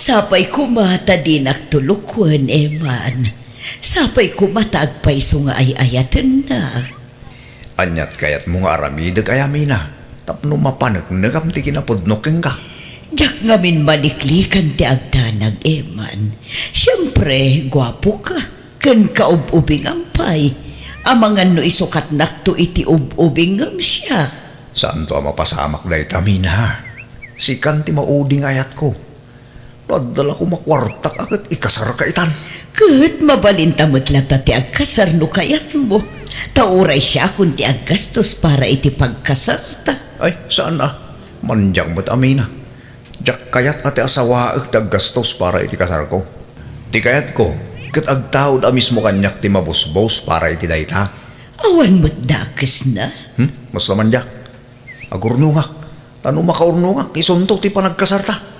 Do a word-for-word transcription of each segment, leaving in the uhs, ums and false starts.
Sapay koma ta dinak tulokon, Eman. Sapay koma ta agpayso nga ay-ayatennak. Aniat kayatmo nga aramidek aya, Mina, tapno mapaneknekam ti kinapudnok kenka? Diak ngamin maliklikan ti agdanag, Eman. Siempre, guapoka, ken kaub-ubingam pay. Amangan no isukatnakto iti ub-ubing ngem siak. Saanto a mapasamak dayta, Mina. Sikan ti maudi nga ayatko. No adda la koma kuartak a ket ikasarka itan. Ket mabalinta met latta ti agkasar no kayatmo. Ta uray siakon ti aggastos para iti pagkasarta. Ay, saan a. Mandiak met a, Mina. Diak kayat a ti asawaek ti aggastos para iti kasarko. Ti kayatko, ket agtaud a mismo kaniak ti mabusbos para iti dayta. Awan met dakesna. Hmm? Mas laman diak. Agurnongak. Ta no makaurnongak, isunto ti panagkasarta.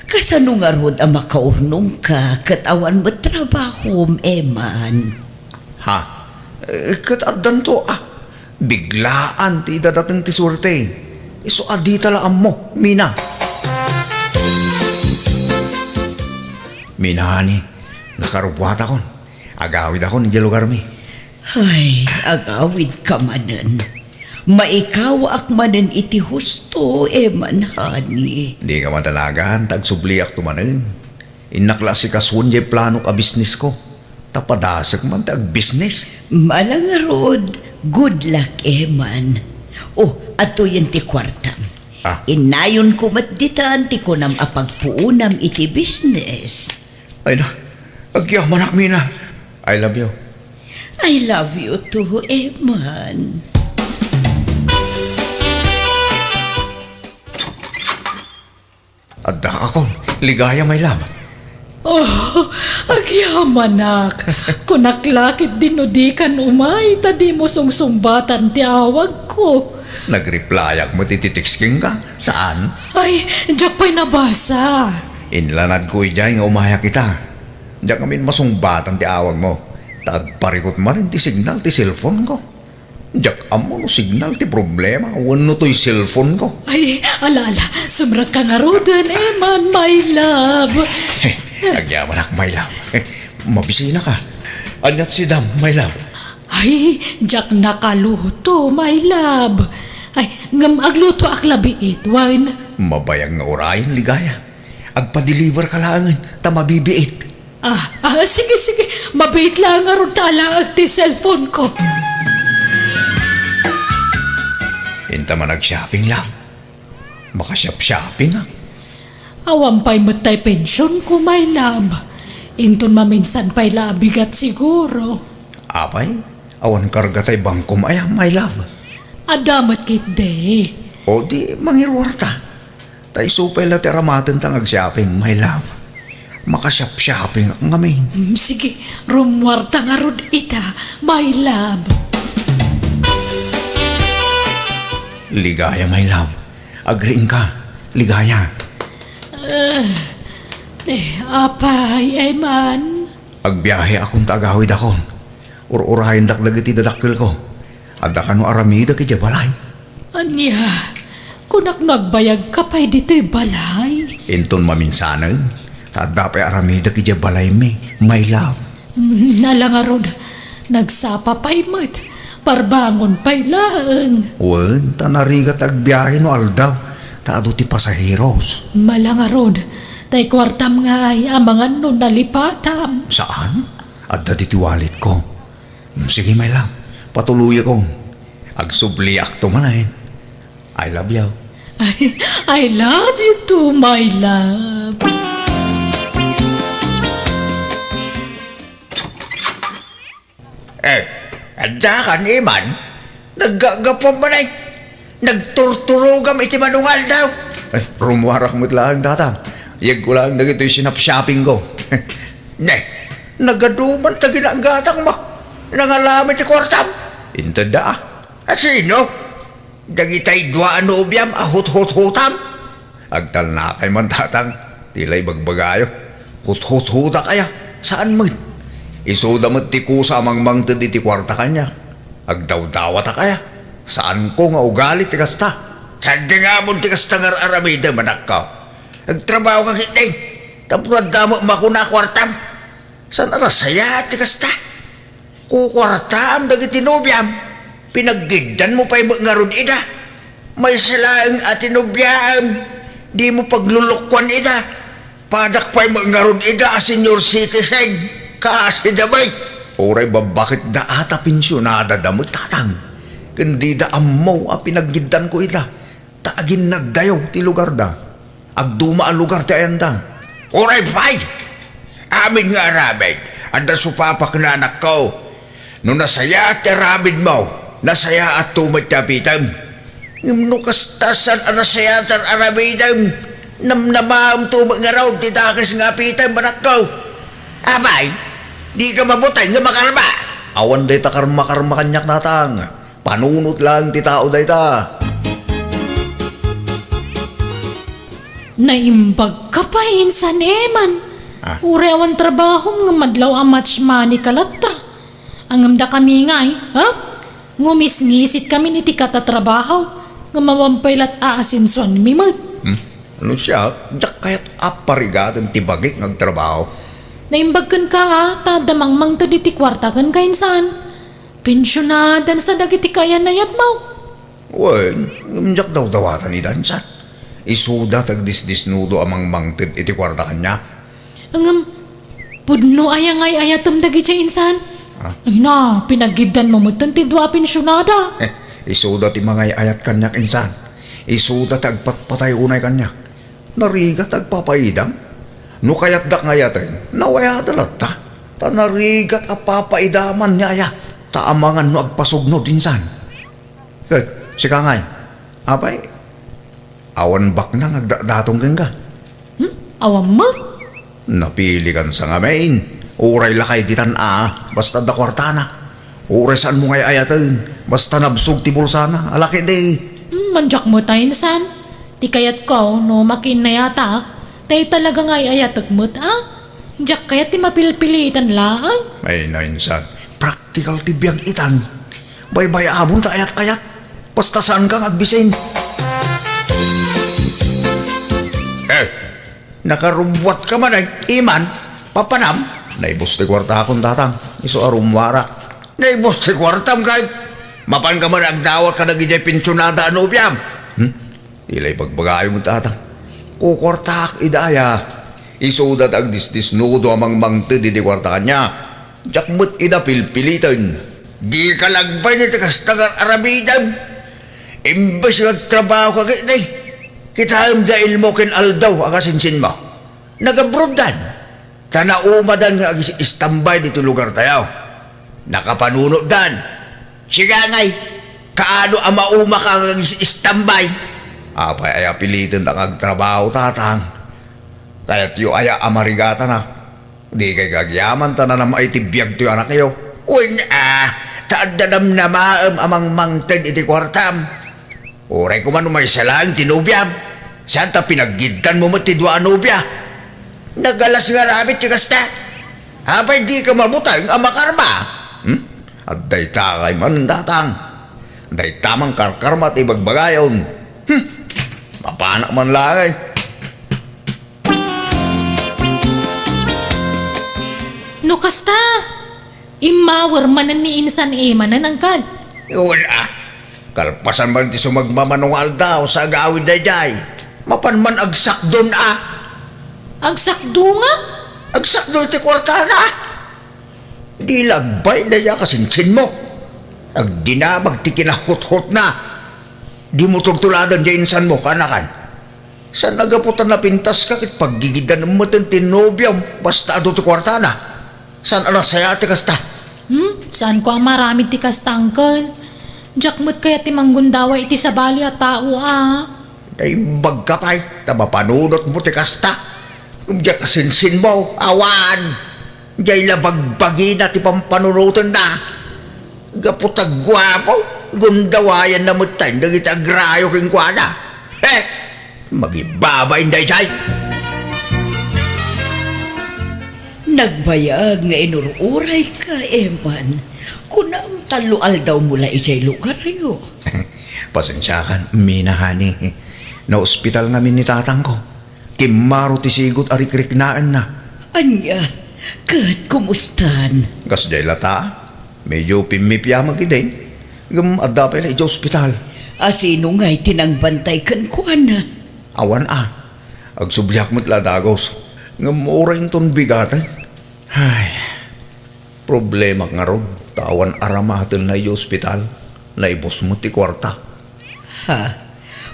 Kasano ngarud a makaurnongka ket awan met trabahom, Eman? Ha? Eh, ket addanto, ah. Biglaan ti idadateng ti suerte. Isu a dita la ammo, Mina. Mina, honey, nakarubuatakon. Agawidakon idiay lugarmi. Ay, agawidka manen. Maikawaak manen iti husto, Eman, honey. Dika madanagan, ta agsubliakto manen. Innak la a sikasuon diay planok a bisnesko. Ta padasek man ti agbisnes. Ala ngarud, good luck, Eman. O, adtoyen ti kuartam. Ah. Innayonko met ditan ti kunam a pagpuonam iti bisnes. Ay na, agyamanak, Mina. I love you. I love you too, Eman. Addakon, ligaya, my love. Oh, agyamanak. Kunak la ketdi no dikan umay, ta dimo sungsungbatan ti awagko. Nagreplyak met iti text kenka, saan? Ay, diak pay nabasa. Inlanadko idiay nga umayak ita. Diak ngamin masungbatan ti awagmo. Ta agparikut manen ti signal ti cellphone ko. Diak ammo no signal ti problema wenno toy cellphone ko. Ay, ala, ala. Sumrekka ngaruden, Eman, my love. Agyamanak, my love. Mabisinaka. Aniat si Dam, my love? Ay, diak nakaluto, my love. Ay, ngem aglutoak la biit, wen? Mabayag nga urayen, ligaya. Agpa-deliver ka laengen, ta mabibiit. Ah, ah, sige, sige. Mabiit la ngarud ta alaek ti cellphone ko. Inta man ag-shopping, love. Makashop-shopping, ah. Awan pay met tay pension ko, my love. Inton maminsan pay la a bigat siguro. Apay, awan karga tay bangkom aya, my love? Adda met ketdi. O di, mangiruarta. Ta isu pay la ti aramaten ta nga ag-shopping, my love. Makashop-shopping ngamin. Mm, sige, rummuarta ngarud ita, my love. Ligaya, my love. Agriingka, ligaya. Ah, eh, apay, Eman? Agbiaheakon ta agawidakon. Ur-urayendak dagiti dadakkelko. Adda kano aramidek idiay balay? Ania, kunak no agbayagka pay ditoy balay? Inton maminsanen, ta adda pay aramidek idiay balaymi, my love. Mm, ala ngarud, nagsapa pay met, parbangon pay laeng. Wen, ta narigat agbiahe no aldaw, ta adu ti pasaheros. Ala ngarud, tay kuartam ngay, amangan no nalipatam. Saan? Adda ditoy walletko. Mm, sige, my love. Patuluyakon. Agsubliakto manen. I love you. I, I love you too, my love. Eh, adda ka, Eman? Naggagapuam manen. Nagturturogam iti manungaldaw. Ay, rummuarak met laeng, Tatang. Yegko laeng dagitoy sinapshopping ko. Ne, nagaduman ta ginagatangmo. Nangalam iti kuartam. Inted da, ah. A sino? Dagitay dua a nobiam a huthuthutam? Agtalnakay man, Tatang. Ti la ibagbagayo. Huthuthutak aya? Saan met. Isuda met ti kusa a mangmangted iti kuarta kaniak. Agdawdawatak aya? Saanko nga ugali ti kasta. Saan ti ngamon ti kasta nga ar-aramidem, anakko? Agtrabaho ka ketdi. Apno adda met makuna a kuartam? Saan a nasayaat ti kasta? Kukuartaam dagiti nobiam, pinaggiddanmo pay met ngarud ida. Maysa laeng a tinobiaem, dimo paglulukkuan ida. Padak pay met ngarud ida a senior citizen, kaasi da bay. Uray babbaketda a ta pensionada da met, tatang, ken dida ammo a pinaggiddanko ida, ta aginnaddayo ti lugarda. Agduma a lugar ti ayanda. Uray pay! Amin nga aramid, adda supapakna, anakko. No nasayaat ti aramidmo, nasayaatto met ti apitem. Ngem no kasta, saan a nasayaat ti aramidem, namnamaemto met ngarud ti dakes nga apitem, anakko. Apay, dika mabuteng nga makarma? Awan dayta karma-karma kaniak, tatang. Panunot laeng ti tao dayta. Naimbagka pay insan, Eman. Ah. Uray awan trabahom nga madlaw a match money ka latta. Ngem dakami ngay, ha? Ngumisngisit kami iti katatrabaho nga mawan pay lat a asensuanmi met. Hmm? No siak, diak kayat a parigaten ti bagik nga agtrabaho. Naimbag kenka a ta adda mangmangted iti kuarta kenka insan. Pensionadan sa dagiti kaayan-ayatmo. Wen, ngem diak dawdawatan ida insan. Isuda ti agdisdisnudo a mangmangted iti kuarta kaniak. Ngem, pudno aya nga ay-ayatem dagidiay insan? Ah. Ay na, pinaggiddanmo metten ti dua a pensionada. Eh, isuda ti mangay-ayat kaniak insan. Isuda ti agpatpatay unay kaniak. Narigat ti agpapaidam. No kayatdak nga ayaten, nawayada latta. Ta narigat a papaidaman ni aya. Ta amangan no agpasugnod insan. Ket, sika ngay, apay, awan baknang agdatdatong kenka? Hmm? Awan met? Napilikan sa ngamin. Uray lakay ditan a, basta adda kuartana. Uray saanmo nga ay-ayaten, basta nabsog ti bulsana, ala ketdi. Hmm, mandiak met a insan. Ti kayatko, no makiinnayatak, tay talaga nga ay-ayatek met a. Diak kayat ti mapilpilitan laeng. Ay, na insan. Praktikal ti biag itan. Baybay-amon ta ayat-ayat. Basta saanka nga agbisin. Eh, nakarubbuatka man, eh, Eman, papanam? Naibus ti kuartakon, tatang. Isu a rummuarak. Naibus ti kuartam, ket mapanka man agdawat kadagidiay pensionada a nobiam. Hmm? Dila ibagbagayo met, tatang. Kukuartaak ida aya. Isuda ti agdisdisnudo a mangmangted iti kuarta kaniak. Diak met ida pilpiliten. Dika lagbay iti kasta nga ar-aramidem. Imbes nga agtrabahoka ketdi, kitaem da ilmo ken aldaw a kasinsinmo. Nag-abroaddan. Ta naumadan nga agis-istambay ditoy lugartayo. Nakapanunotdan. Sika ngay, kaano a maumaka nga agis-istambay? Apay aya pilitenta nga agtrabaho, tatang? Kayatyo aya a marigatanak? Dikay agyaman ta nanam-ay ti biagtoy anakyo. Wen a, ta adda namnamaem a mangmangted iti kuartam. Uray koma no maysa laeng ti nobiam, saan ta pinaggiddanmo met ti dua a nobia. Nagalas nga aramid ti kasta. Apay dika mabuteng a makarma? Hmm? Adda itakay man, tatang. Dayta man karkarma ti ibagbagayon. Hmm? Mapanak man laeng. No kasta, immawer manen ni insan Emanen, angkan. Wen a, kalpasan man ti sumagmamano nga aldaw sa agawid daydiay, mapan man agsakdon a. Agsakdo nga? Agsakdo iti kuartana. Di lagbay daydiay a kasinsinmo. Agdinamag ti kinahuthotna. Dimo tultuladan diay insanmo, kaanakan. Saan a gapu ta napintaska ket paggigiddan metten ti nobiom basta adu ti kuartana? Saan a nasayaat ti kasta? Hmm? Saanko a maaramid ti kasta, angkel. Diak met kayat ti manggundaway iti sabali a tao a. Naimbagka pay ta mapanunotmo ti kasta. Diak a sinsinmo, awan. Diay la bagbagina ti pampanunotenna. Gapu ta guapo, gundawayanna met tayo dagiti agrayo kenkuana. He! Magibabain daydiay! Nagbayag nga inur-urayka, Eman. Kunam, tallo aldawmo la idiay lugaryo. Pasensiakan, Mina, honey. Naospital ngamin ni tatangko. Kimmaro ti sigot a rikriknaenna. Ania? Ket kumustan? Kasdiay lata, medyo pimmipiamak idin. Ngem adda pay la idiay ospital. A sino ngay ti nangbantay kenkuana? Awan a. Agsubliak met la dagus. Ngem uray inton bigaten. Ay, problemak ngarud, ta awan aramatenna idiay ospital, naibus met ti kuarta. Ha?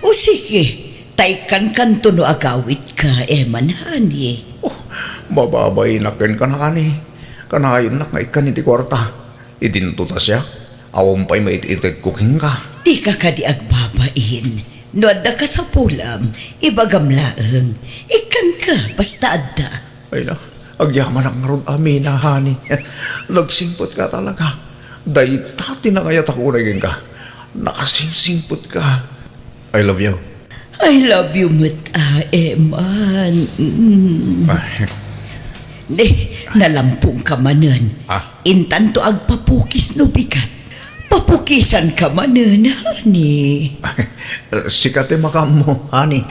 O sige, ta ikkankanto no agawidka, Eman, honey. Oh, mababainak kenka, honey. Kanayonnak nga ikkan iti kuarta. Idinto ta siak, awan pay maited-itedko kenka. Dika kadi agbabain. No adda kasapulam, ibagam laeng. Ikkanka, basta adda. Ay na, agyamanak ngarud a Mina, honey. Nagsingpetka talaga. Dayta ti nangayatak unay kenka. Nakasingsingpetka. I love you. I love you met, a, Eman. Mm. Ay. Ne, nalampongka manen. Ah? Intanto agpapukis no bigat. Papukisanka manen, honey. Sika ti makaammo, honey.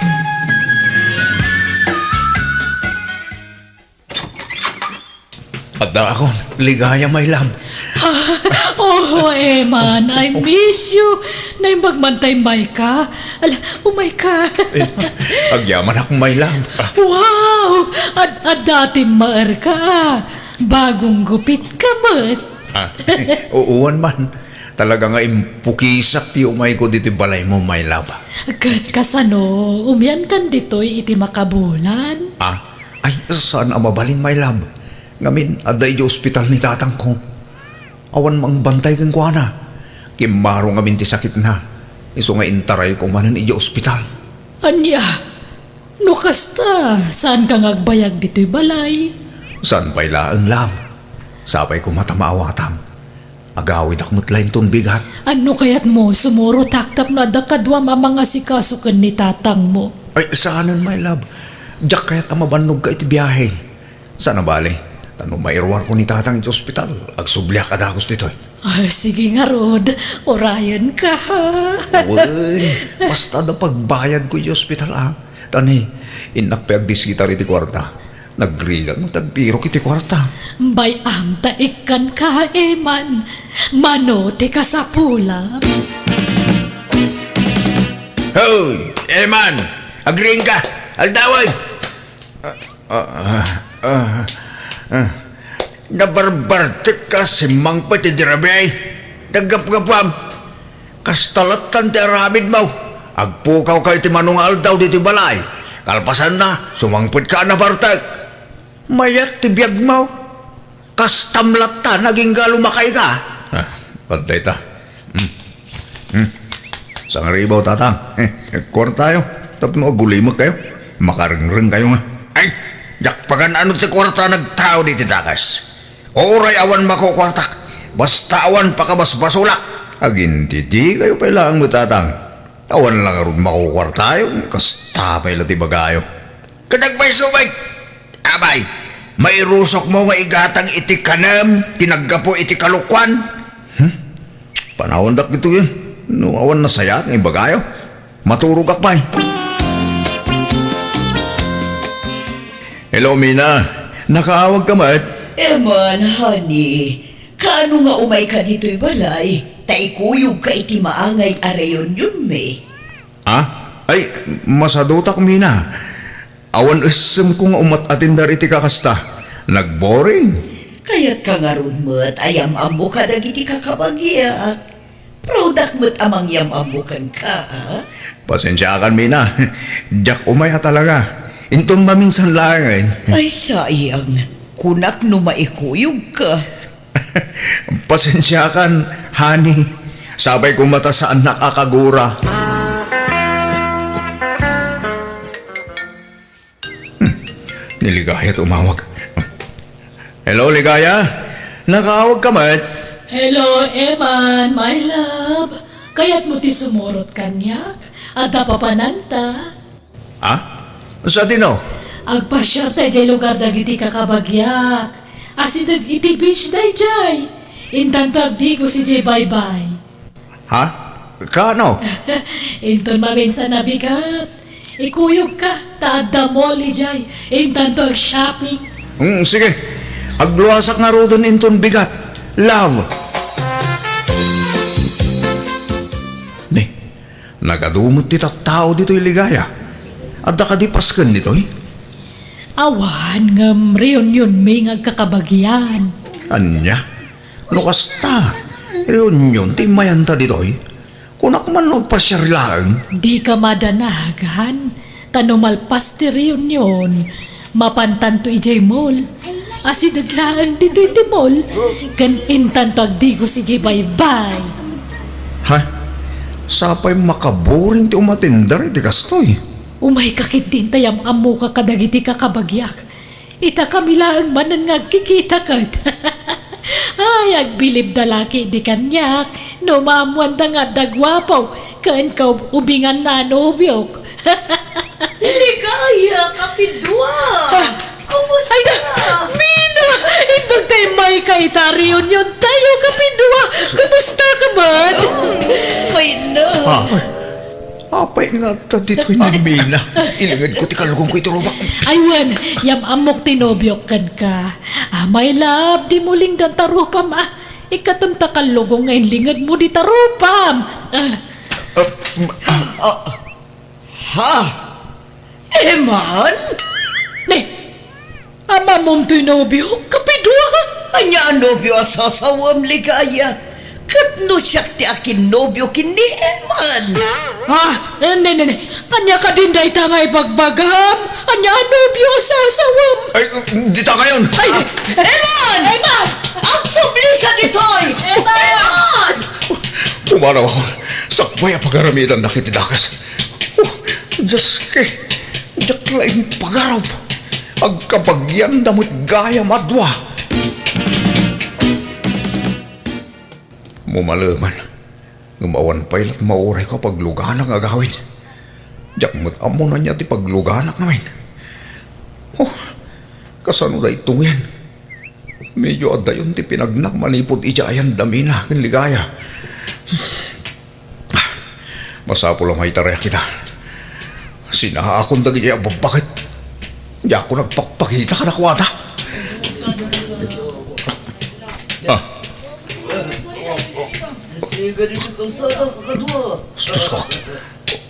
Addaakon, Ligaya, my love. Ah, oh, Eman, I miss you. Naimbag man ta immayka. Ala, umayka. Eh, agyamanak, my love. Wow! Ad-, adda ti immaerka. Bagong gupitka met. Ah, uwan man. Talaga nga impukisak ti umayko ditoy balaymo, my love. Ket kasano, umiankan ditoy iti makabulan? Ah, ay, saan a mabalin, my love. Ngamin, adda idiay ospital ni tatangko. Awan mangbantay kenkuana. Kimmaro ngamin ti sakitna. Isu nga intarayko manen idiay ospital. Ania? No kasta, saanka nga agbayag ditoy balay? Saan pay laeng, love. Sapay koma ta maawatam. Agawidak met la inton bigat. Ano kayatmo, sumurotak tapno adda kaduam a mangasikaso ken ni tatangmo? Ay, saanen, my love. Diak kayat a mabannogka iti biahe. Saan a bale, ta no mairuarko ni tatang iti ospital, agsubliak a dagus ditoy. Ay, sige ngarud, urayenka, ha? Uy, basta adda pagbayadko iti ospital, a. Ta ni, innak pay agdiskitar iti kuarta. Nagrigat no ti agpirok iti kuarta. Bay-am ta ikkanka, Eman. Mano ti kasapulam? Hoy, Eman! Agriingka! Aldawen! Ah, ah, ah, ah. Nabarbartekka, simmangpet idi rabii. Naggapgapuam. Kasta lattan ti aramidmo. Agpukawka iti mano nga aldaw ditoy balay. Kalpasanna, sumangpetka a nabartek. Mayat ti biagmo. Kastam lattan, agingga lumakayka. Ah, pantay ta. Hmm. Hmm. Sangribaw, tatang. Kuartayo. Tapno agulimek kayo. Makarengreng kayo nga. Ay, diak pagan-ano ti kuarta nagtao diti dakes. Uray awan makukuartak, basta awan pakabasbasolak. Agintiti kayo pay laeng met, tatang. Awan la ngarud makukuartayo, kasta pay la ti ibagayo. Ket agpayso met. Abay, mairusokmo nga igatang iti kanem ti naggapu iti kalokuan. Hmm? Panawandak ditoyen. No awan nasayaat nga ibagayo, maturogak pay. Hello, Mina. Nakaawagka met? Eman, honey. Kaano nga umayka ditoy balay? Ta ikuyogka iti maangay a reunionmi. Ah? Ay, masadutak, Mina. Awan essemko nga umat-atendar iti kakasta. Nagboring. Kayatka ngarud met a yam-ammo kadagiti kakabagiak. Proudak met a mangyam-ammo kenka, a? Pasensiakan, Mina. Diak umay a talaga. Inton maminsan laengen. Ay, sayang. Kunak no maikuyogka. Pasensiakan, honey. Sapay koma ta saannak a kagura. Hmm. Ni Ligaya ti umawag. Hello, Ligaya? Nakaawagka met? Hello, Eman, my love. Kayatmo ti sumurot kaniak? Adda papananta? Ha? Sadino? Agpasiarta idiay lugar dagiti kakabagiak. Asideg iti beach daydiay. Intanto agdigos idiay baybay. Ha? Kaano? Inton maminsan a bigat, Ikuyogka, ta adda mall idiay, intanto ag-shopping. Mm, sige. Agluasak ngaruden inton bigat. Love. Ni, nagadu met ti tattao ditoy Ligaya. Adda kadi pasken ditoy? Awan, ngem reunionmi nga agkakabagian. Ania? No kasta, reunion ti immayanta ditoy? Kunak man no agpasiar laeng. Dika madanagan, ta no malpas ti reunion, mapantanto idiay mall. Asideg laeng ditoy ti mall, ken intanto agdigos idiay baybay. Ha? Sapay makaboring ti umatender iti kastoy. Umayka ketdin ta yam-ammoka kadagiti kakabagiak. Ita kami laeng manen nga agkikita ket. Ay, agbilibda la ketdi kaniak, no maammoanda nga adda guapo, ken kaub-ubinganna a nobiok. Ligaya, kapidua! Ah, kumusta? Ay, na, Mina! Imbag ta immayka ita reunion tayo, kapidua! Kumusta ka man? Ay, na. Ah, apay nga adda ditoy ni Mina? Ilingedko ti kallugongko iti rubak. Ay, wen, yam-ammok ti nobiok kenka. Ah, my love, dimo lingdan ta rupam, ah. Ikkatem ta kallugong nga inlingedmo dita rupam. Ah. Ah, ah, ha? Eman? Ne, amamom toy nobio, kapidua? Ania a nobio a sasawem, Ligaya? Ket no siak ti akinnobio ken ni Eman? Ah, ne, ne, ne. Ania kadin dayta nga ibagbagam? Ania a nobio a sasawem? Ay, dita kayon. Ay, Eman! Eman! Agsublika ditoy! Eman! Eman! Pumanaw ako. Sakbay a pagaramidannak iti dakes. Oh, Diyos ke, diak la impagarup. Agkabagianda met gayam a dua. Mumaleman, ngem awan pay lat maurayko a pagluganak nga agawid. Diak met ammo no ania ti pagluganak ngamin. Oh, kasano daytoy ngamin? Medyo adayon ti pinagnak manipud idiay ayan da Mina ken Ligaya. Masapul a maitarayak ida. Sinaakon dagiti abbabbaket. Diakon agpakpakita kadakuada. Ah. Siga ditoy kalsada, kakadua. Diyos ko.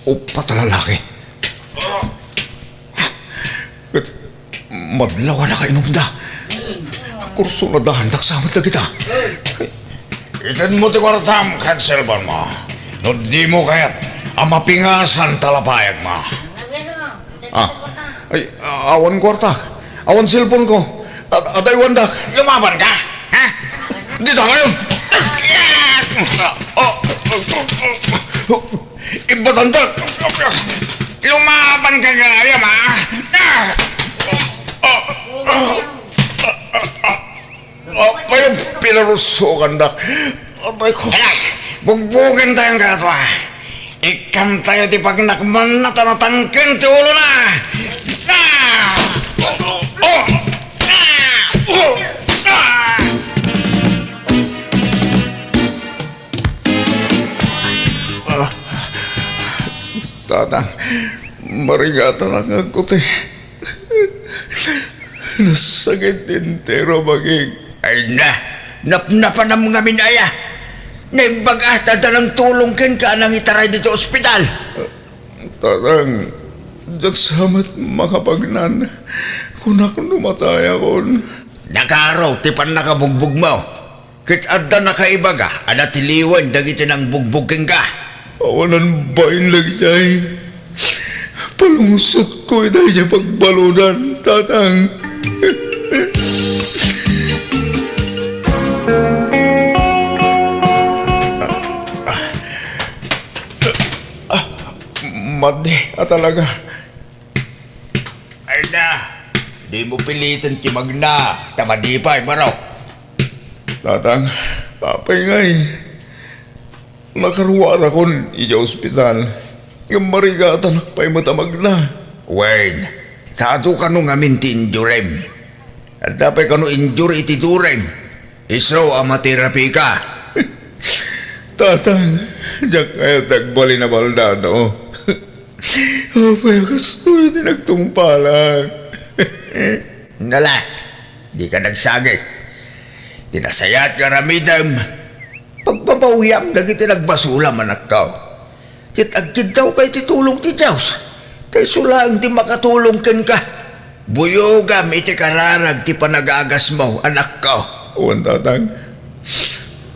Upat a lalaki. Ket madlaw a nakainumda. Kursunadaandak sa met dagita. Ited mo ti kuartam ken cellphone mo. No dimo kayat a mapingasan ta lapayag mo. Ah, ay, awan kuarta. Awan cellphone ko. At, ataywandak. Lumaban ka? Ha? Dita kayon. Oh, oh, oh, oh. Ibatanda! Lumaban ka gayam, ha? Apay a pinarusokandak? Apay ko. Hala, bugbugen tayo nga ato, ha? Ikkan tayo ti pagnakman na ta natangken ti ulo na. Ah! Oh! Ah! Oh! Ah! Ah, Tatang, marigatanak nga agkuti. Nasakit ti entero a bagik. Ay na, napnapanam ngamin aya. Naimbag a ta adda nangtulong kenka a nangitaray ditoy ospital. Tatang, diak sa met makapagnan. Kunak no matayakon. Nakaro ti pannakabugbog mo. Ket adda nakaibaga a natiliwen dagiti nangbugbog kenka. Awanan bain dagiti ay palungsotko ita idiay pagbaludan, Tatang. Ah, madi a talaga. Ay na, dimo piliten ti magna, ta madi pay, baro. Tatang, apay ngay, nakaruarakon idiay ospital, ngem marigatanak pay met a magna. Wen, ta adu kano ngamin ti injurim? Adda pay kano injuri iti durim? Isu a materapi ka. Tatang, diak kayat ti agbalin a baldado. Apay a kastoy ti nagtungpalak? Nala, dika nagsangit. Ti nasayaat nga aramidem, pagbabawiam dagiti nagbasolam, anakko. Ket agkiddawka iti tulong ti Dios, ta isu laeng ti makatulong kenka. Buyogam iti kararag ti panagagasmo, anakko. Awan, tatang.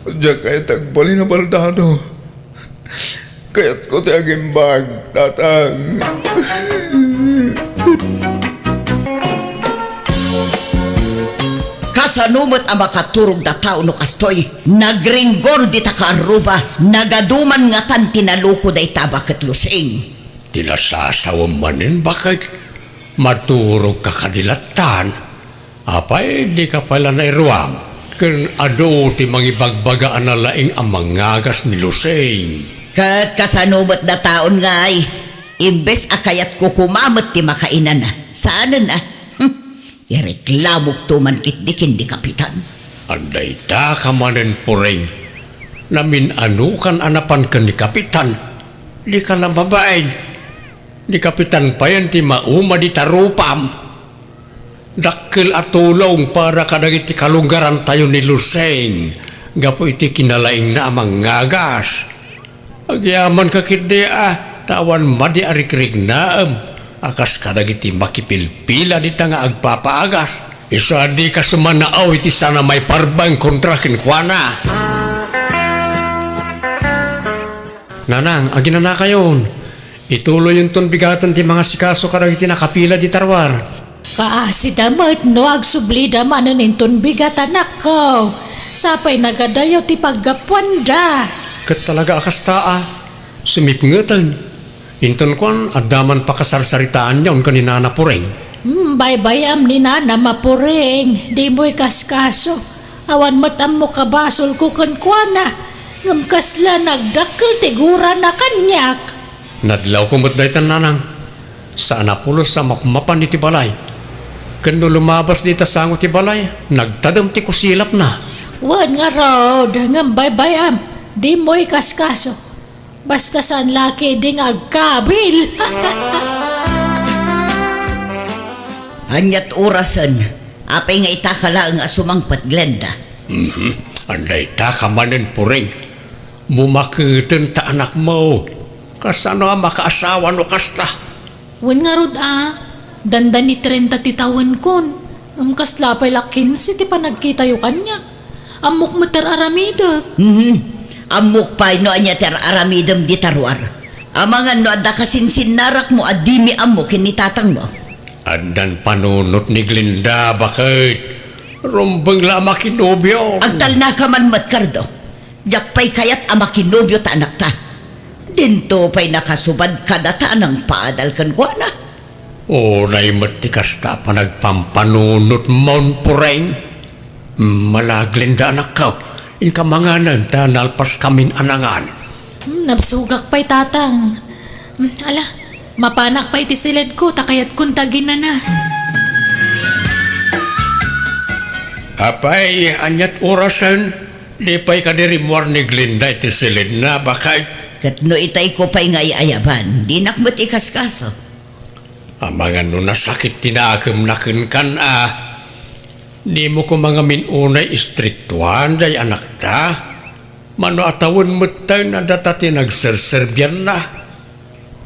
Diak kayat agbalin a baldado. Kayatko ti agimbag, tatang. Kasano met a makaturog da tao no kastoy? Nagringgor dita kaarruba, nagaduman ngatan ti naluko dayta baket Lusing. Ti nasasawem manen, baket, maturogka kadi lattan. Apay, dika pay la nairuam ken adu ti mangibagbaga a nalaing a mangagas ni Lusing? Ket kasano met da taon ngay? Imbes a kayatko koma met ti makainana, saanen a. Hmm, ireklamokto man ketdi ken ni Kapitan. Adda ita ka manen, Puring. Namin-anokan a napan ken ni Kapitan. Dika la mabain. Ni Kapitan payen ti mauma dita rupam. Dakkel a tulong para kadagiti kalunggarantayo ni Lusing gapu iti kinalaingna a mangagas. Agyamanka ketdi a, ta awan madi a rikriknaem a kas kadagiti makipilpila dita nga agpapaagas. Isu a dika sumanao iti sana maiparbeng kontra kenkuana. Nanang, aginanakayon. Ituloyonton bigaten ti mangasikaso kadagiti nakapila dita ruar. Kaasida met no agsublida manen inton bigat, anakko. Sapay nagadayo ti paggapuanda. Ket talaga a kasta a. Sumipngeten. Inton kuan, adda man pakasarsaritaanyon ken ni Nana Puring. Hmm, baybay-am ni Nana Mapuring. Dimo ikaskaso. Awan met ammok a basolko kenkuana. Ngem kasla nagdakkel ti gurana kaniak. Nadlawko met daytan, nanang. Saan a pulos a mapmapan iti balay. Ken no lumabas dita sango ti balay, nagtadem ti kusilapna. Wen ngarud, ngem baybay-am, dimo ikaskaso. Basta saan la ketdi nga agkabil. Ania't orasen? Apay nga ita ka laeng a sumangpet, Glenda? Mhm. Anda ita ka manen, Puring? Bumaketen ta anakmo. Kasano a makaasawa no kasta? Wen ngarud a, dandani trenta ti tawenkon. Ngem kasla pay la kinse ti panagkitayo kaniak. Ammok met ti ar-aramidek. Mhm. Ammok pay no ania ti ar-aramidem dita ruar. Amangan no adda kasinsinnarakmo a dimi ammo ken ni tatangmo. Addan panunot ni Glenda, baket. Rumbeng la a makinobio. Agtalnaka man met, Cardo. Diak pay kayat a makinobio ta anakta. Dinto pay nakasubad kadata a nangpaadal kenkuana. Unay met ti kasta a panagpampanunotmon, Puring. Mala, Glenda, anakko, inka manganen ta nalpaskamin a nangan. Hmm, nabsogak pay, Tatang. Hmm, ala, mapanak pay iti siledko ta kayatkon ta aginana. Apay, ania't orasen? Di pay kadi rimmuar ni Glenda iti siledna, baket? Ket no itayko pay nga ay-ayaban, dinak met ikaskaso. Amangan no nasakit ti nakemna kenkan a, dimo koma ngamin unay istriktuan day anakta? Mano a tawen metten a data ti nagserserbianna?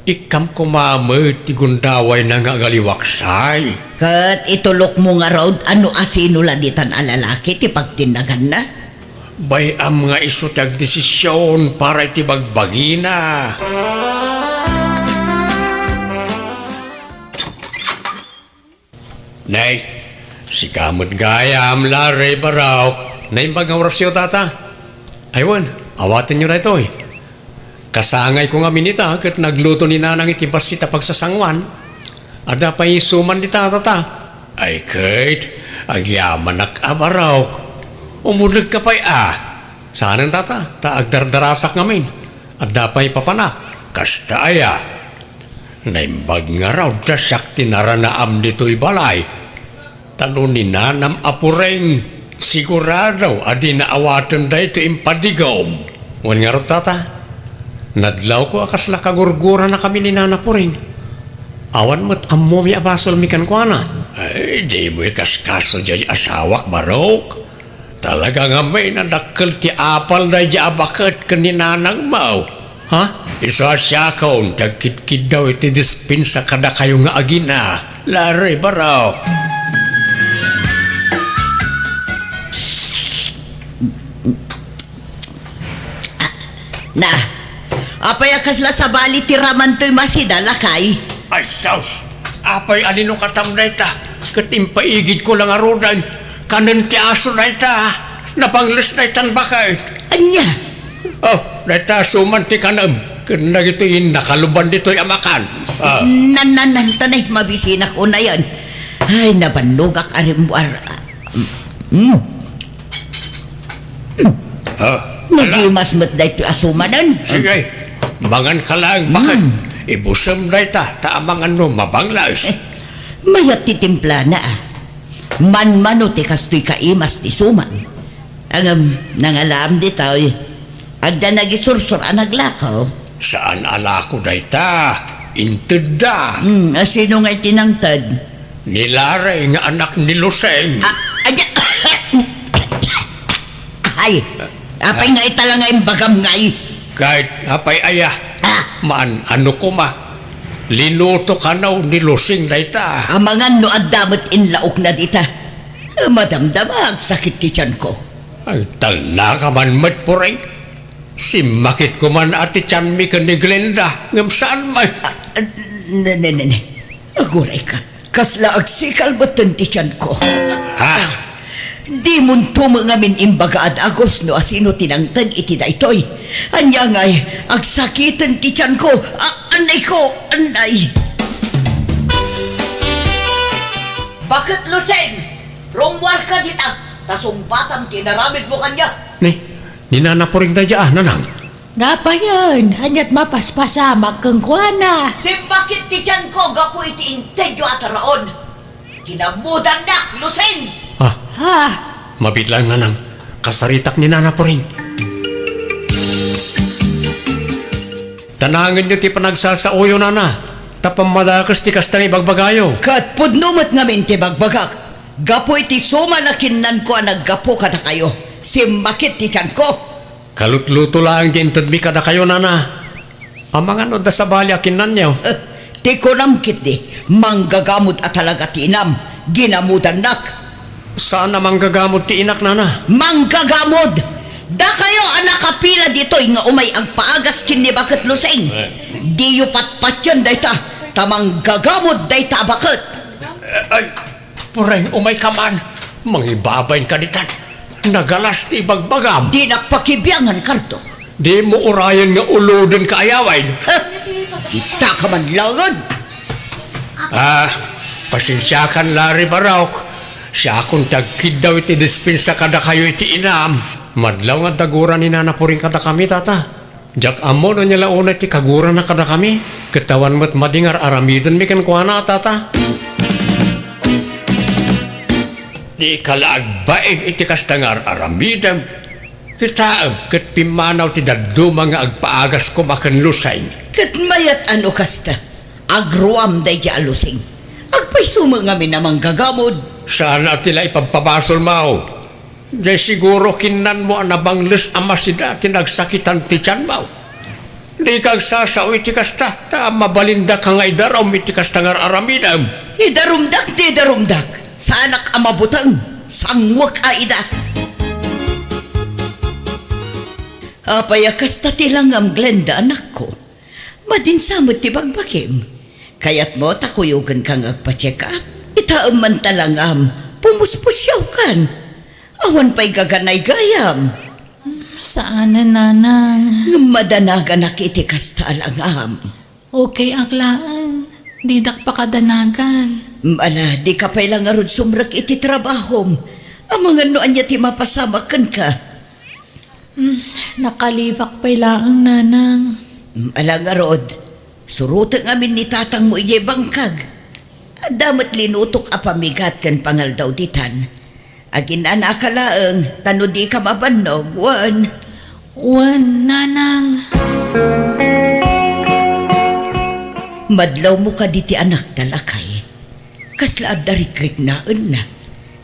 Ikkam koma met ti gundawayna nga agaliwaksay. Ket itulokmo ngarud a no asino la ditan a lalaki ti pagtinnaganna? Bay-am nga isu ti agdesision para iti bagbagina. Nay, sika met gayam, Larry, Barok. Naimbag nga orasyo, tata. Ay wen, awatenyo daytoy. Kasangayko ngamin ita ket nagluto ni Nanang iti bassit a pagsasanguan. Adda pay isuman dita, tata. Ay ket, agyamanak a, Barok. Umunegka pay a. Saanen, tata, ta agdardarasak ngamin. Adda pay papanak. Kasta aya. Naimbag ngarud a siak ti naranaam ditoy balay. Ta no ni Nanam a Puring, sigurado a dina awaten daytoy impadigom. Wen ngarud, tata, nadlawko a kasla kagurguranakami ni Nana Puring. Awan met ammomi a basolmi kenkuana. Ay, dimo ikaskaso diay asawak, Barok. Talaga ngamin a dakkel ti apal daydiay a baket ken ni nanangmo. Ha? Isu a siakon ti agkidkiddaw iti dispensa kadakayo nga agina. Lare, Barok. Na, apay a kasla sabali ti raman toy masida, lakay? Ay, sus! Apay a linukatam dayta? Ket impaigidko la ngaruden. Kanen ti aso dayta, a. Napangles daytan baket. Ania? Oh, dayta asuman ti kanem. Ken dagitoy nakaluban ditoy a makan. Ah. Nan, nan, nan, tanay, mabisinak unayen. Ay, nabannogak a rimmuar. Hmm. Ah, ala. Nagimas met daytoy asumanen. Sige, mangan ka laeng, baket. Hmm. Ibusem dayta, ta amangan no mabanglaes. Eh, mayat ti timplana, a. Manmano ti kastoy kaimas ti suman. Ngem, nangalaam ditoy. Adda nagisursor a naglako. Saan a lako dayta. Intedda. Hmm, a sino nga iti nangted? Ni Lare nga anak ni Lusing. Ah, anya? Ay, apay nga ita la nga imbagam ngay? Ket apay aya? Ah. Maan, ano koma? Linuto kano ni Lusing dayta. Amangan no adda met inlaokna dita. Madamdama, agsakit ti tianko. Ay, talna ka man met, Puring. Simmakit ko man a ti tianmi ken ni Glenda, ngem saan man. Ah, ne, ne, ne, ne. Aguray ka. Kasla agsikal metten ti tianko. Ha? Ah, dimonto met ngamin imbagaad, Agus, no asino ti nangted iti daytoy. Ania ngay, agsakiten ti tianko. Ah, annay ko, annay. Baket Lusing, rummuarka dita, ta sungbatam ti inaramidmo kaniak. Ni, ni Nana Puring daydiay, a, Nanang. Napayen, ania't mapaspasamak kenkuana? Simmakit ti tianko gapu iti intedyo a taraon. Kinamudannak, Lusing! Ah. Ha? Mabiit laeng, Nanang. Kasaritak ni Nana Puring. Tanangenyo ti panagsasaoyo, Nana, ta pammadakes ti kasta nga ibagbagayo. Ket pudno met ngamin ti bagbagak. Gapu iti suman a kinnanko a naggapu kadakayo, simmakit ti tianko. Kalutluto laeng ti intedmi kadakayo, Nana. Amangan no adda sabali a kinnanyo. Eh, ti kunam ketdi, manggagamod a talaga ti inam, ginamudannak. Saan a manggagamod ti inak, Nana? Manggagamod! Dakayo a nakapila ditoy nga umay agpaagas ken ni Baket Lusing. Eh. Diyo patpatien dayta, ta manggagamod dayta a baket. Eh, ay, Puring, umayka man. Mangibabain ka ditan. Nagalas ti ibagbagam. Dinak pakibiangan, Kardo. Dimo urayen nga uloden ka, ayaway. Ha? Kita ka man laeng. Ah, pasensiakan, Lare Barok. Siakon ti agkiddaw iti dispensa kadakayo iti inam. Madlaw nga adda gura ni Nana Puring kadakami, Tata. Diak ammo no ania la unay ti kagurana kadakami, ket awan met madi nga ar-aramidenmi kenkuana a, Tata. Dika la agbain iti kasta nga ar-aramidem. Kitaem ket pimmanaw ti dadduma nga agpaagas koma ken Lusing. Ket mayat a no kasta, agruam daydiay a Lusing. Agpayso met ngamin a manggagamod. Saan a ti la ipagpabasolmo. Diay siguro kinnanmo a nabangles a masida ti nagsakitan ti tianmo. Dika agsasao iti kasta, ta mabalindaka nga idarum iti kasta nga ar-aramidem. Idarumdak ti idarumdak. Saanak a mabuteng. Sanguek a ida. Apay a kasta ti langam, Glenda, anakko? Madinsa met ti bagbakim. Kayatmo ta kuyogenka nga agpa-check up? Itaem man ta langam, pumuspusiawkan. Awan pay gaganay gayam. Saanen, Nanang. Ngem madanaganak iti kasta a langam. Okay ak laeng. Didak pakadanagan. Ala, dika pay la ngarud sumrek iti trabahom. Amangan no ania ti mapasamak kenka. Hmm, nakalibak pay laeng, Nanang. Hmm, ala ngarud, surotek ngamin ni tatangmo idiay bangkag. Adda met linutok a pamigat ken pangaldaw ditan. Aginanaka laeng, ta no dika mabannog, wen. Wen, Nanang. Madlawmo kadi ti anakta, lakay? Kasla adda rikriknaenna,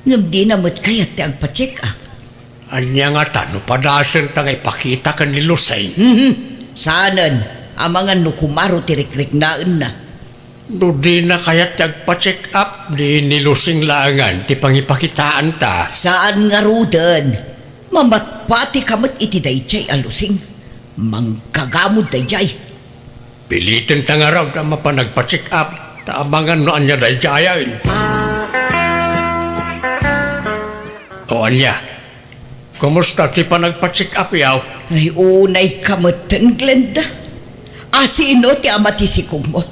ngem dina met kayat ti agpa-check-up. Ania ngata no padasenta nga ipakita ken ni Lusing? Mhm. Saanen, amangan no kumaro ti rikriknaenna. No dina kayat ti agpa-check-up, di ni Lusing laengen ti pangipakitaanta. Saan ngaruden. Mamatpatika met iti daydiay a Lusing. Manggagamod daydiay. Pilitenta ngarud a mapan agpa-check-up, ta amangan no ania daydiayen. O ania? Kumusta ti panagpa-check-up-yo? Ay, unayka metten, Glenda. Asino ti ama ti sikogmo?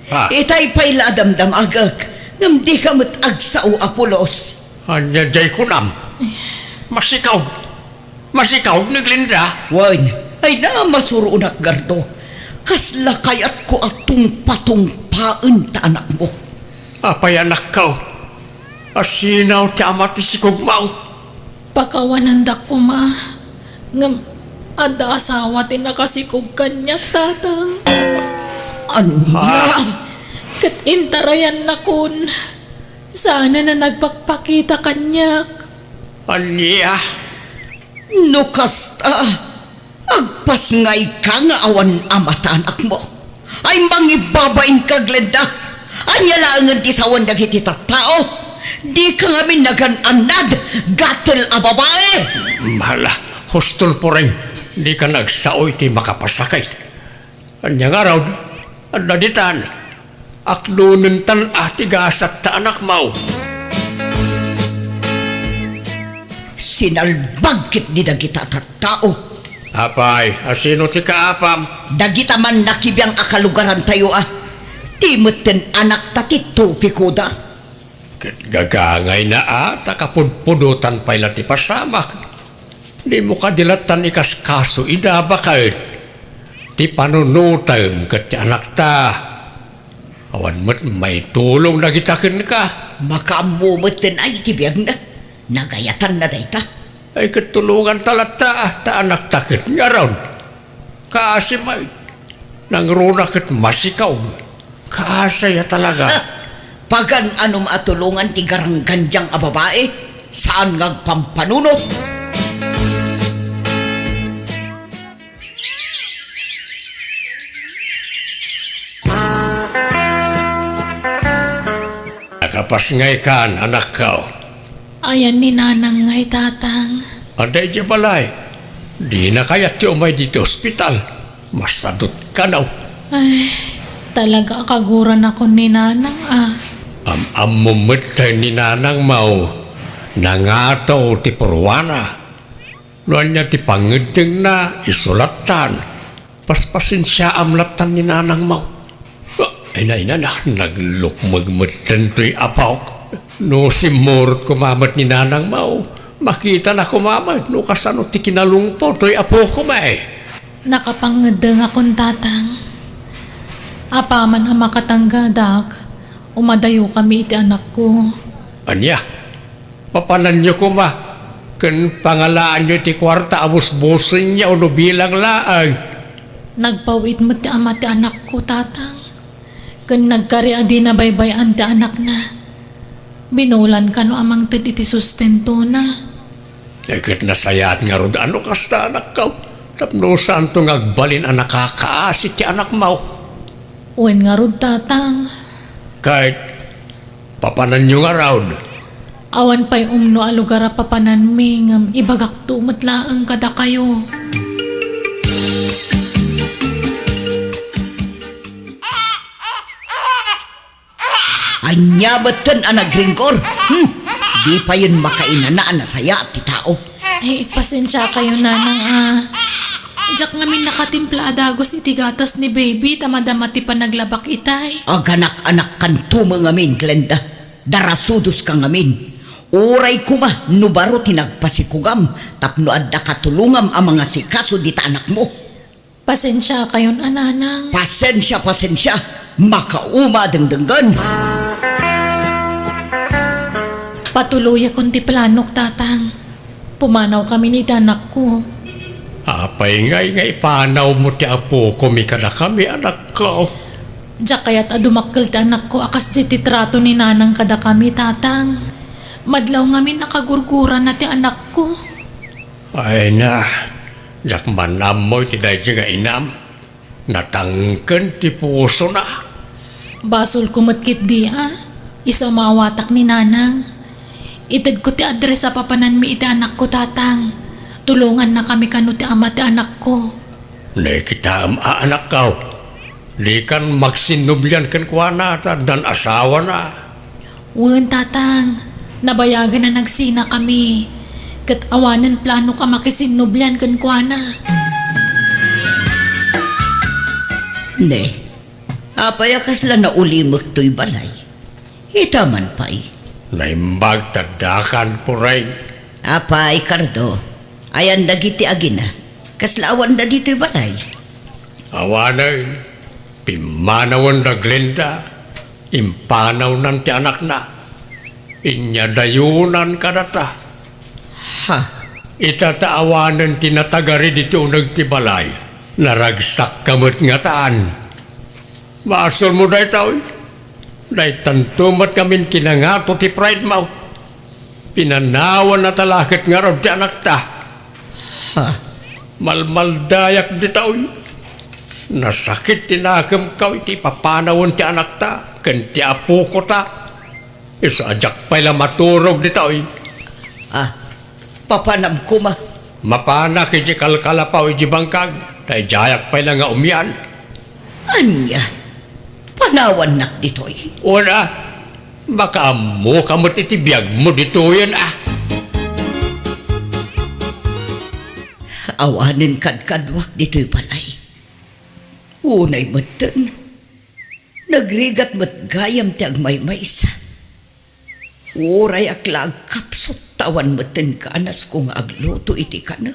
Ha? Itay pay la a damdamagek, ngem dika met agsao a pulos. Ania diay kunam? Masikaw. Masikaw ni Glenda? Wen, ay na, masuronak, Gardo. Kasla kayatko a tungpatungpaen ta anakmo. Apay, anakko? Asino ti ama ti sikogmo? Pakawanandak koma, ngem adda asawa ti nakasikog kaniak, Tatang. Ania? Ah. Ket intarayannakon, saanen a nagpakpakita kaniak. Ania? No kasta, agpasngayka nga awan ama ta anakmo. Ay, mangibabainka, Glenda. Ania laengen ti sawen dagiti tattao? Dika ngamin nagan-annad, gatel a babai! Hala, hustol, Puring, dika nagsao iti makapasakit. Ania ngarud? Adda ditan. Aklonentan a ti gasat ta anakmo. Sinalbag ketdi dagita a tattao. Apay, asino ti kaapam? Dagita mannakibiang a kalugarantayo a. Ti metten anakta ti tupikoda. Ket gagangayna a ta kapudpudotan pay la ti pasamak. Dimo kadi lattan ikaskaso ida baket ti panunotem ket ti anakta. Awan met maitulong dagita kenka. Makaammo metten ay ti biagna. Nagayatanna dayta. Ay, ket tulonganta latta, ta anakta ket ngarud. Kaasi met. Nangruna ket masikaw. Kaasi a talaga. Ha! Pagan-anom a tulongan ti garanggandiang a babai, saan nga agpampanunot. Nakapasngaykan, anakko. Ayan ni Nanang ngay, Tatang. Adda idiay balay. Dina kayat ti umay ditoy ospital. Masadut kano. Ay, talaga a kaguranakon ni Nanang a. Am-ammom met ni Nanangmo, nangato ti purwana. No ania ti pangngeddengna, isu lattan. Paspasensiaam lattan ni Nanangmo. Ay, nainana, naglukmeg metten toy apok. No simmurot koma met ni Nanangmo, makitana koma met no kasano ti kinalungpo toy apokoma. Nakapangngeddengakon, Tatang. Apaman a makatanggadak, umadayokami iti anakko. Ania? Papananyo koma, ken pangalaanyo iti kuarta a busbusenyo no bilang laeng. Nagpaw-it met ti ama ti anakko, Tatang, ken nagkari a dina baybay-an ti anakna. Binulan kano a mangted iti sustentona. Ket nasayaat ngarud a no kasta, anakko, tapno saanto nga agbalin a nakakaasi ti anakmo. Wen ngarud, Tatang. Ket papananyo ngarud? Awan pay umno a lugar a papananmi, ngem ibagakto met laeng kadakayo. Ania metten a nagringgur? Hmm? Di payen makainana a nasayaat ti tao. Ay, pasensiakayo, Nanang, a. Diak ngamin nakatimpla a dagus iti gatas ni baby ta madama ti panaglabak itay. Aganak-anakkanto met ngamin, Glenda. Darasudoska ngamin. Uray koma no baro ti nagpasikugam tapno adda katulongam a mangasikaso dita anakmo. Pasensiakayon a, Nanang. Pasensia, pasensia. Makauma a dengdenggen. Patuloyakon ti planok, Tatang. Pumanawkami iti anakko. Apay ngay nga ipanawmo ti apokomi kadakami, anakko? Diak kayat a dumakkel ti anakko a kasdi ti trato ni nanang kadakami, tatang. Madlaw ngamin a kagurgurana ti anakko. Ay na, diak man ammo iti daydi nga inam. Natangken ti pusona. Basolko met ketdi a, isu a maawatak ni nanang. Itedko ti address a papananmi iti anakko, tatang. Tulongannakami kano ti ama ti anakko. Nakitaem a, anakko. Dikan magsinnublian kenkuana ta addan asawana. Wen, tatang. Nabayagan a nagsinakami. Ket awanen planok a makisinnublian kenkuana. Ne, apay a kasla naulimek toy balay? Ita man pay. Naimbag ta addakan, Pureng. Apay, Cardo? Ayan dagiti agina? Kasla awanda ditoy balay? Awanen, pimmanawen da Glenda, impanawnan ti anakna. Inyadayonan kadata. Ha? Ita ta awanen ti natagari ditoy uneg ti balay. Naragsakka met ngataan. Basolmo daytoy. Daytanto met ngamin kinangato ti pride mo. Pinanawanna ta la ket ngarud ti anakta. Ha? Malmaldayak ditoy. Nasakit ti nakemko iti papanawen ti anakta ken ti apokota. Isu a diak pay la maturog ditoy. Ah, papanam koma. Mapanak iti kalkalapaw iti bangkag, ta idiayak pay la nga umian. Ania? Panawannak ditoy? Una, makaammoka met iti biagmo ditoyen, a. Awanen kadkaduak ditoy balay. Unay metten, nagrigat met gayam ti agmaymaysa. Uray ak la agkapsut, ta awan metten kanasko nga agluto iti kanek,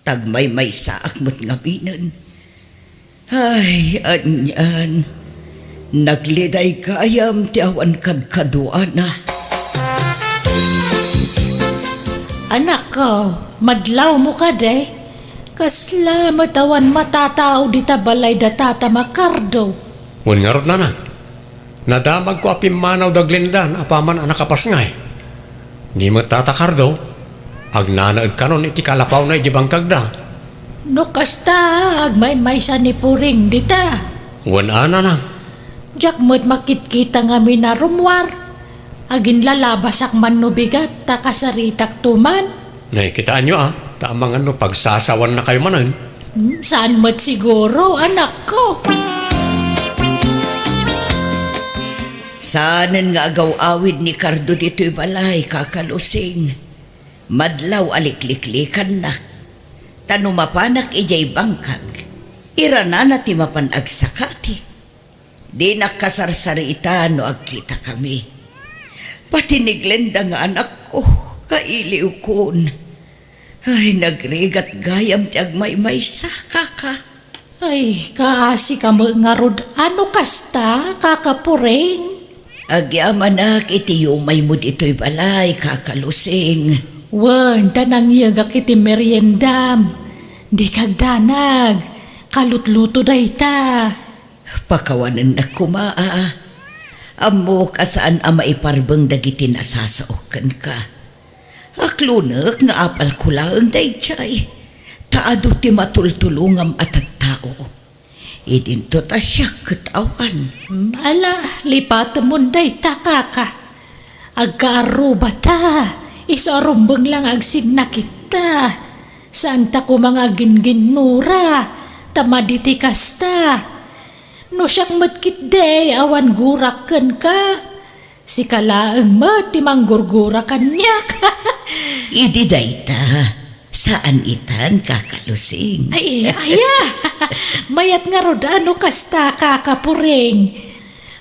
ta agmaymaysaak met ngaminen. Ay, anian, nagliday gayam ti awan kadkaduana. Anakko, madlawmo kadi? Kasla met awan matatao dita balay da Tata Makardo. Wen ngarud, nanang, nadamagko a pimmanaw da Glenda apaman a nakapasngay. Ni met Tata Cardo, agnanaed kanon iti kalapawna iti bangkagda. No kasta, agmaymaysa ni Puring dita. Wen a, nanang. Diak met makitkita ngamin a rummuar. Aginlalabasak man no bigat, ta kasaritakto man. Nakitaanyo a, ta amangan no pagsasawannakayo manen. Hmm, saan met siguro, anakko? Saanen nga agaw-awid ni Cardo ditoy balay, Kaka Lusing. Madlaw a likliklikannak. Ta no mapanak idiay bangkag, iranana ti mapan agsakati. Dinak kasarsarita no agkitakami. Pati ni Glenda nga anakko, kailiwkon. Ay, nagrigat gayam ti agmaymaysa, kaka. Ay, kaasika met ngarud a no kasta, Kaka Puring. Agyamanak iti yumaymo ditoy balay, Kaka Lusing. Wen, ta nangyegak iti meriendam. Dika agdanag, kalutluto dayta. Pakawanennak koma a. Ammok a saan a maiparbeng dagiti nasasao kenka. Aklonek nga apalko laeng daydiay, ta adu ti matultulongam a tattao. Idinto ta siak ket awan. Hmm, ala, lipatemon dayta, kaka. Agkaarrubata, isu a rumbeng la nga agsinnakitta. Saanta koma nga agginginnura, ta madi ti kasta. No siak met ketdi, awan gurak kenka. Sika laeng met ti manggurgura kaniak. Idi dayta, saan itan, Kaka Lusing. Ay, aya! Mayat ngarud a no kasta, Kaka Puring.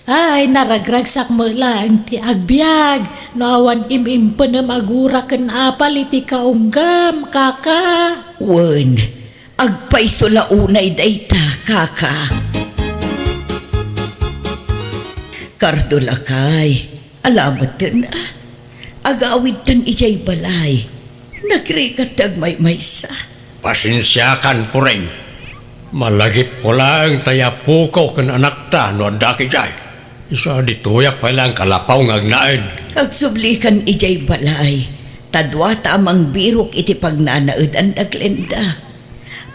Ay, naragragsak met laeng ti agbiag no awan im-impenem a gura ken apal iti kaunggam, kaka. Wen, agpayso la unay dayta, kaka. Cardo lakay, ala metten a. Agawidtan idiay balay. Nagrigat ti agmaymaysa. Pasensiakan, Puring. Malagipko laeng tay apoko ken anakta no adda idiay. Isu a ditoyak pay laeng kalapaw nga agnaed. Agsublikan idiay balay. Ta duata a mangbirok iti pagnanaedan da Glenda.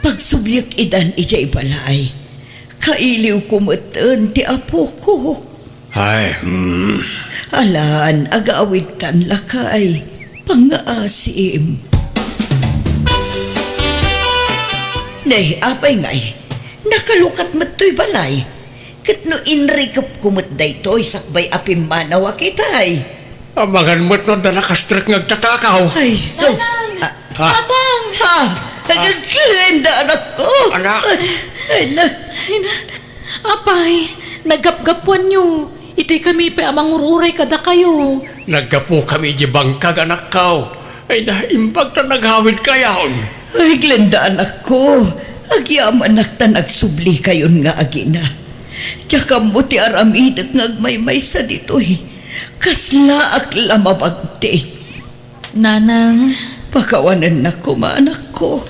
Pagsubliek idan idiay balay. Kailiwko metten ti apoko. Ay, hmm. Alan, agawidtan lakay. Pangngaasim. Ne, apay ngay? Nakalukat met toy balay. Ket no inrikepko met daytoy sakbay a pimmanaw a kitay. Amangan met no adda nakastrek nga agtatakaw. Ay, sus. Nanang! Ah. Ha? Tatang! Ha? Agagkilenda, anakko. Anak. Ay, na. Ay, na. Apay, naggapgapuanyo. Itay kami pay a mangur-uray kadakayo. Naggapukami iti bangkag, anakko. Ay, naimbag ta naghawidkayon. Ay, Glenda, anakko. Agyamanak ta nagsublikayon nga agina. Diak ammo ti aramidek nga agmaymaysa ditoy. Kaslaak la mabagtik. Nanang. Pakawanennak koma, anakko.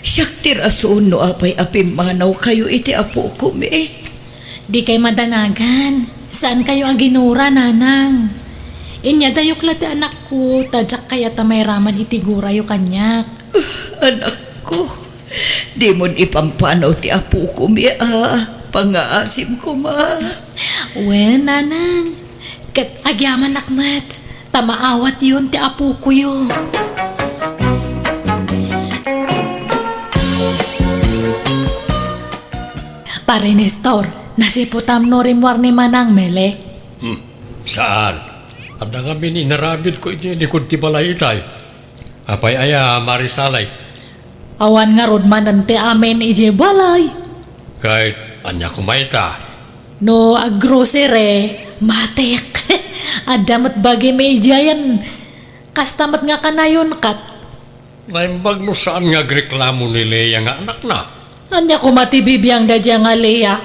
Siak ti rason no apay a pimmanawkayo iti apokomi. Dikay madanagan. Saankayo a ginura, Nanang. Inyadayok la ti anakko, ta diak kayat a mairaman iti gurayo kaniak. Anakko, dimon ipampanaw ti apokomi a pangngaasim koma. Wen, Nanang. Ket agyamanak met ta maawatyon ti apokoyo. Pare Nestor, nasiputam no rimmuar ni Manang Mele? Hmm, saan? Adda ngamin inaramidko iti likod ti balay itay. Apay aya, Mare Sale? Awan ngarud manen ti amin idiay balay. Ket ania koma ita? No aggrocery, matik. Adda met bagim idiayen. Kasta met nga kanayon ket. Naimbag no saan nga agreklamo ni Lea nga anakna? Ania koma ti bibiangda dia nga Lea?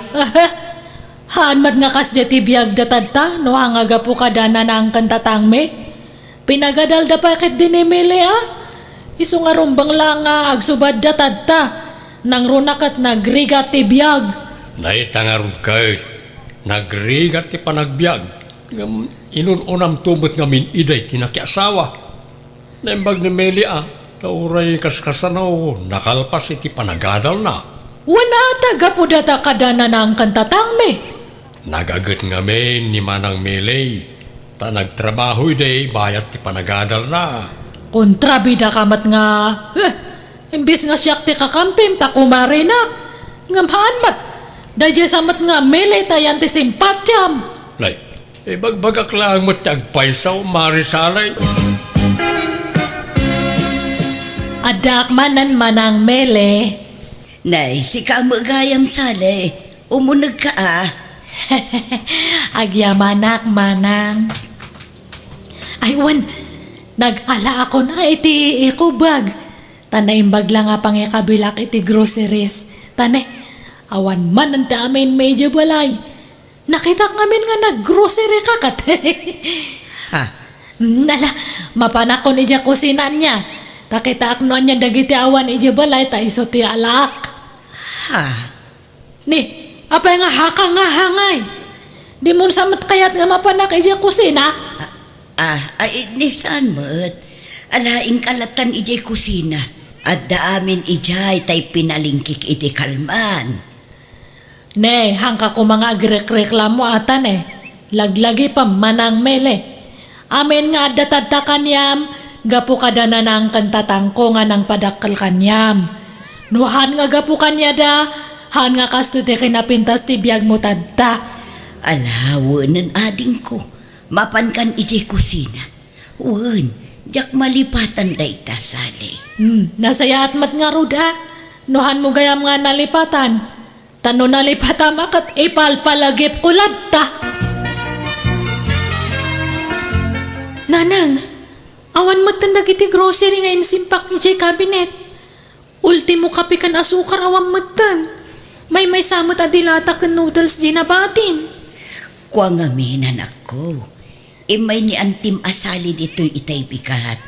Haan met nga kasdia ti biagda tatta, no haan nga gapu kada Nanang ken Tatangmi? Pinagadalda pay ketdi ni Mele a? Isu nga rumbeng la nga agsubadda tatta. Nangruna ket nagrigat ti biag. Nay, ta ngarud ket nagrigat ti panagbiag. Ngem inun-unamto met ngamin idiay ti nakiasawa. Naimbag ni Mele a, ta uray kaskasano, nakalpas iti panagadalna. Wen a, ta gapu data kada Nanang ken Tatangmi. Nagaget ngamin ni Manang Mele, ta nagtrabaho idi bayat ti panagadalna. Kontrabidaka met nga, eh, imbes nga siak ti kakampim ta kumarinak. Ngem haan met, daydiay sa met nga Mele ta yan ti simpatiam. Nay, ibagbagak laeng met ti agpayso, Mare Sale. Addaak manen, Manang Mele. Nay, sika met gayam, Sale. Umunegka a. Agyamanak, Manang. Ay, wen, nag-alaakon a iti eco bag. Ta naimbag la nga pangikabilak iti groceries. Ta ne, awan manen ti amin idiay balay. Nakitak ngamin nga naggrocery ka ket. Ha? Nala, mapanakon idiay kusina ania. Ta kitaak no ania dagiti awan idiay balay ta isu ti alaak. Ha? Ni, apay nga haka nga hangay? Dimon sa met kayat nga mapanak idiay kusina? Ah, ah, ay, ni saan met? Alaingka lattan idiay kusina. Adda amin idiay tay pinalingkik iti kalman. Ne, haanka koma nga agrekreklamo ata ne. Laglagipem, Manang Mele. Amin nga adda tadta kaniam, gapu kada Nanang ken Tatangko nga nangpadakkel kaniam. No haan nga gapu kaniada, haan nga kastoy ti kinapintas ti biagmo tadta. Ala, wenen adingko. Mapankan idiay kusina. Wen, diak malipatan dayta, Sale. Hmm, nasayaat met ngarud a. No haanmo gayam nga nalipatan. Ta no nalipatam a ket ipalpalagipko latta. Nanang, awan metten dagiti grocery nga insimpak idiay cabinet. Ultimo kape ken asukar awan metten. Maymaysa met a dilata ken noodles diay nabatin. Kua ngamin, anakko. Immay ni Antim a Sale ditoy itay bigat.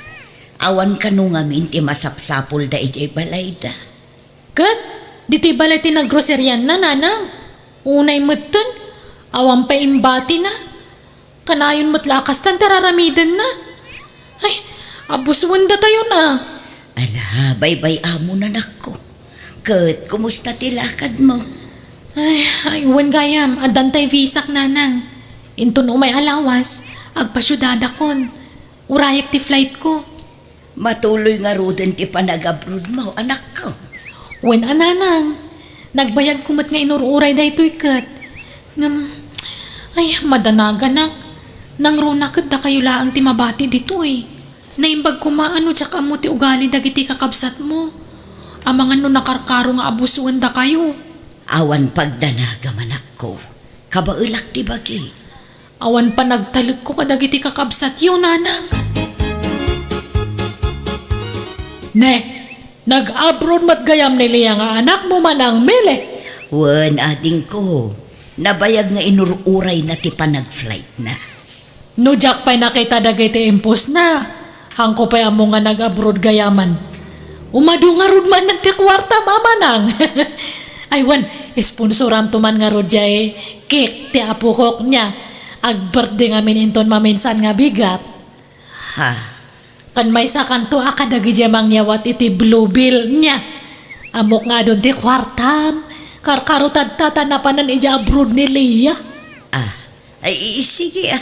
Awan kano ngamin ti masapsapulda idiay balayda. Ket Ditoy balay ti nagroserianna, nanang. Unay metten, awan pay imbatina. Kanayon met la a kastan ti araramidenna. Ay, abusuen datayon a. Ala, baybay-amon, anakko. Ket kumusta ti lakadmo? Ay, ay, wen gayam, addan tay visak, nanang. Inton umay a lawas, agpasiudadakon. Urayek ti flightko. Matuloy ngaruden ti panagabroadmo, anakko? Wen a, nanang. Nagbayagko met nga inur-uray daytoy ket. Ngem, ay, madanaganak. Nangruna ket dakayo laeng ti mabati ditoy. Naimbag koma a no diak ammo ti ugali dagiti kakabsatmo. Amangan no nakarkaro nga abusuen dakayo. Awan pagdanagam, anakko. Kabaelak ti bagi. Awan panagtalekko kadagiti kakabsatyo, nanang. Ne, nag-abroad met gayam ni Lea nga anakmo, Manang Mele? Wen, adingko. Nabayag nga inur-urayna ti panag-flightna. No diak pay nakita dagiti impostna, haanko pay ammo nga nag-abroad gayaman. Umadu ngarud manen ti kuartam, a manang. Ay, wen, sponsoramto man ngarud diay cake ti apokok nia. Ag-birthday ngamin inton maminsan nga bigat. Ha? Ken maysakanto a kadagidiay mangyawat iti Blue Bill nia. Ammok nga adun ti kuartam. Karkaro tatta ta napanan idiay abroad ni Lea. Ah, ay, i-, sige, ah.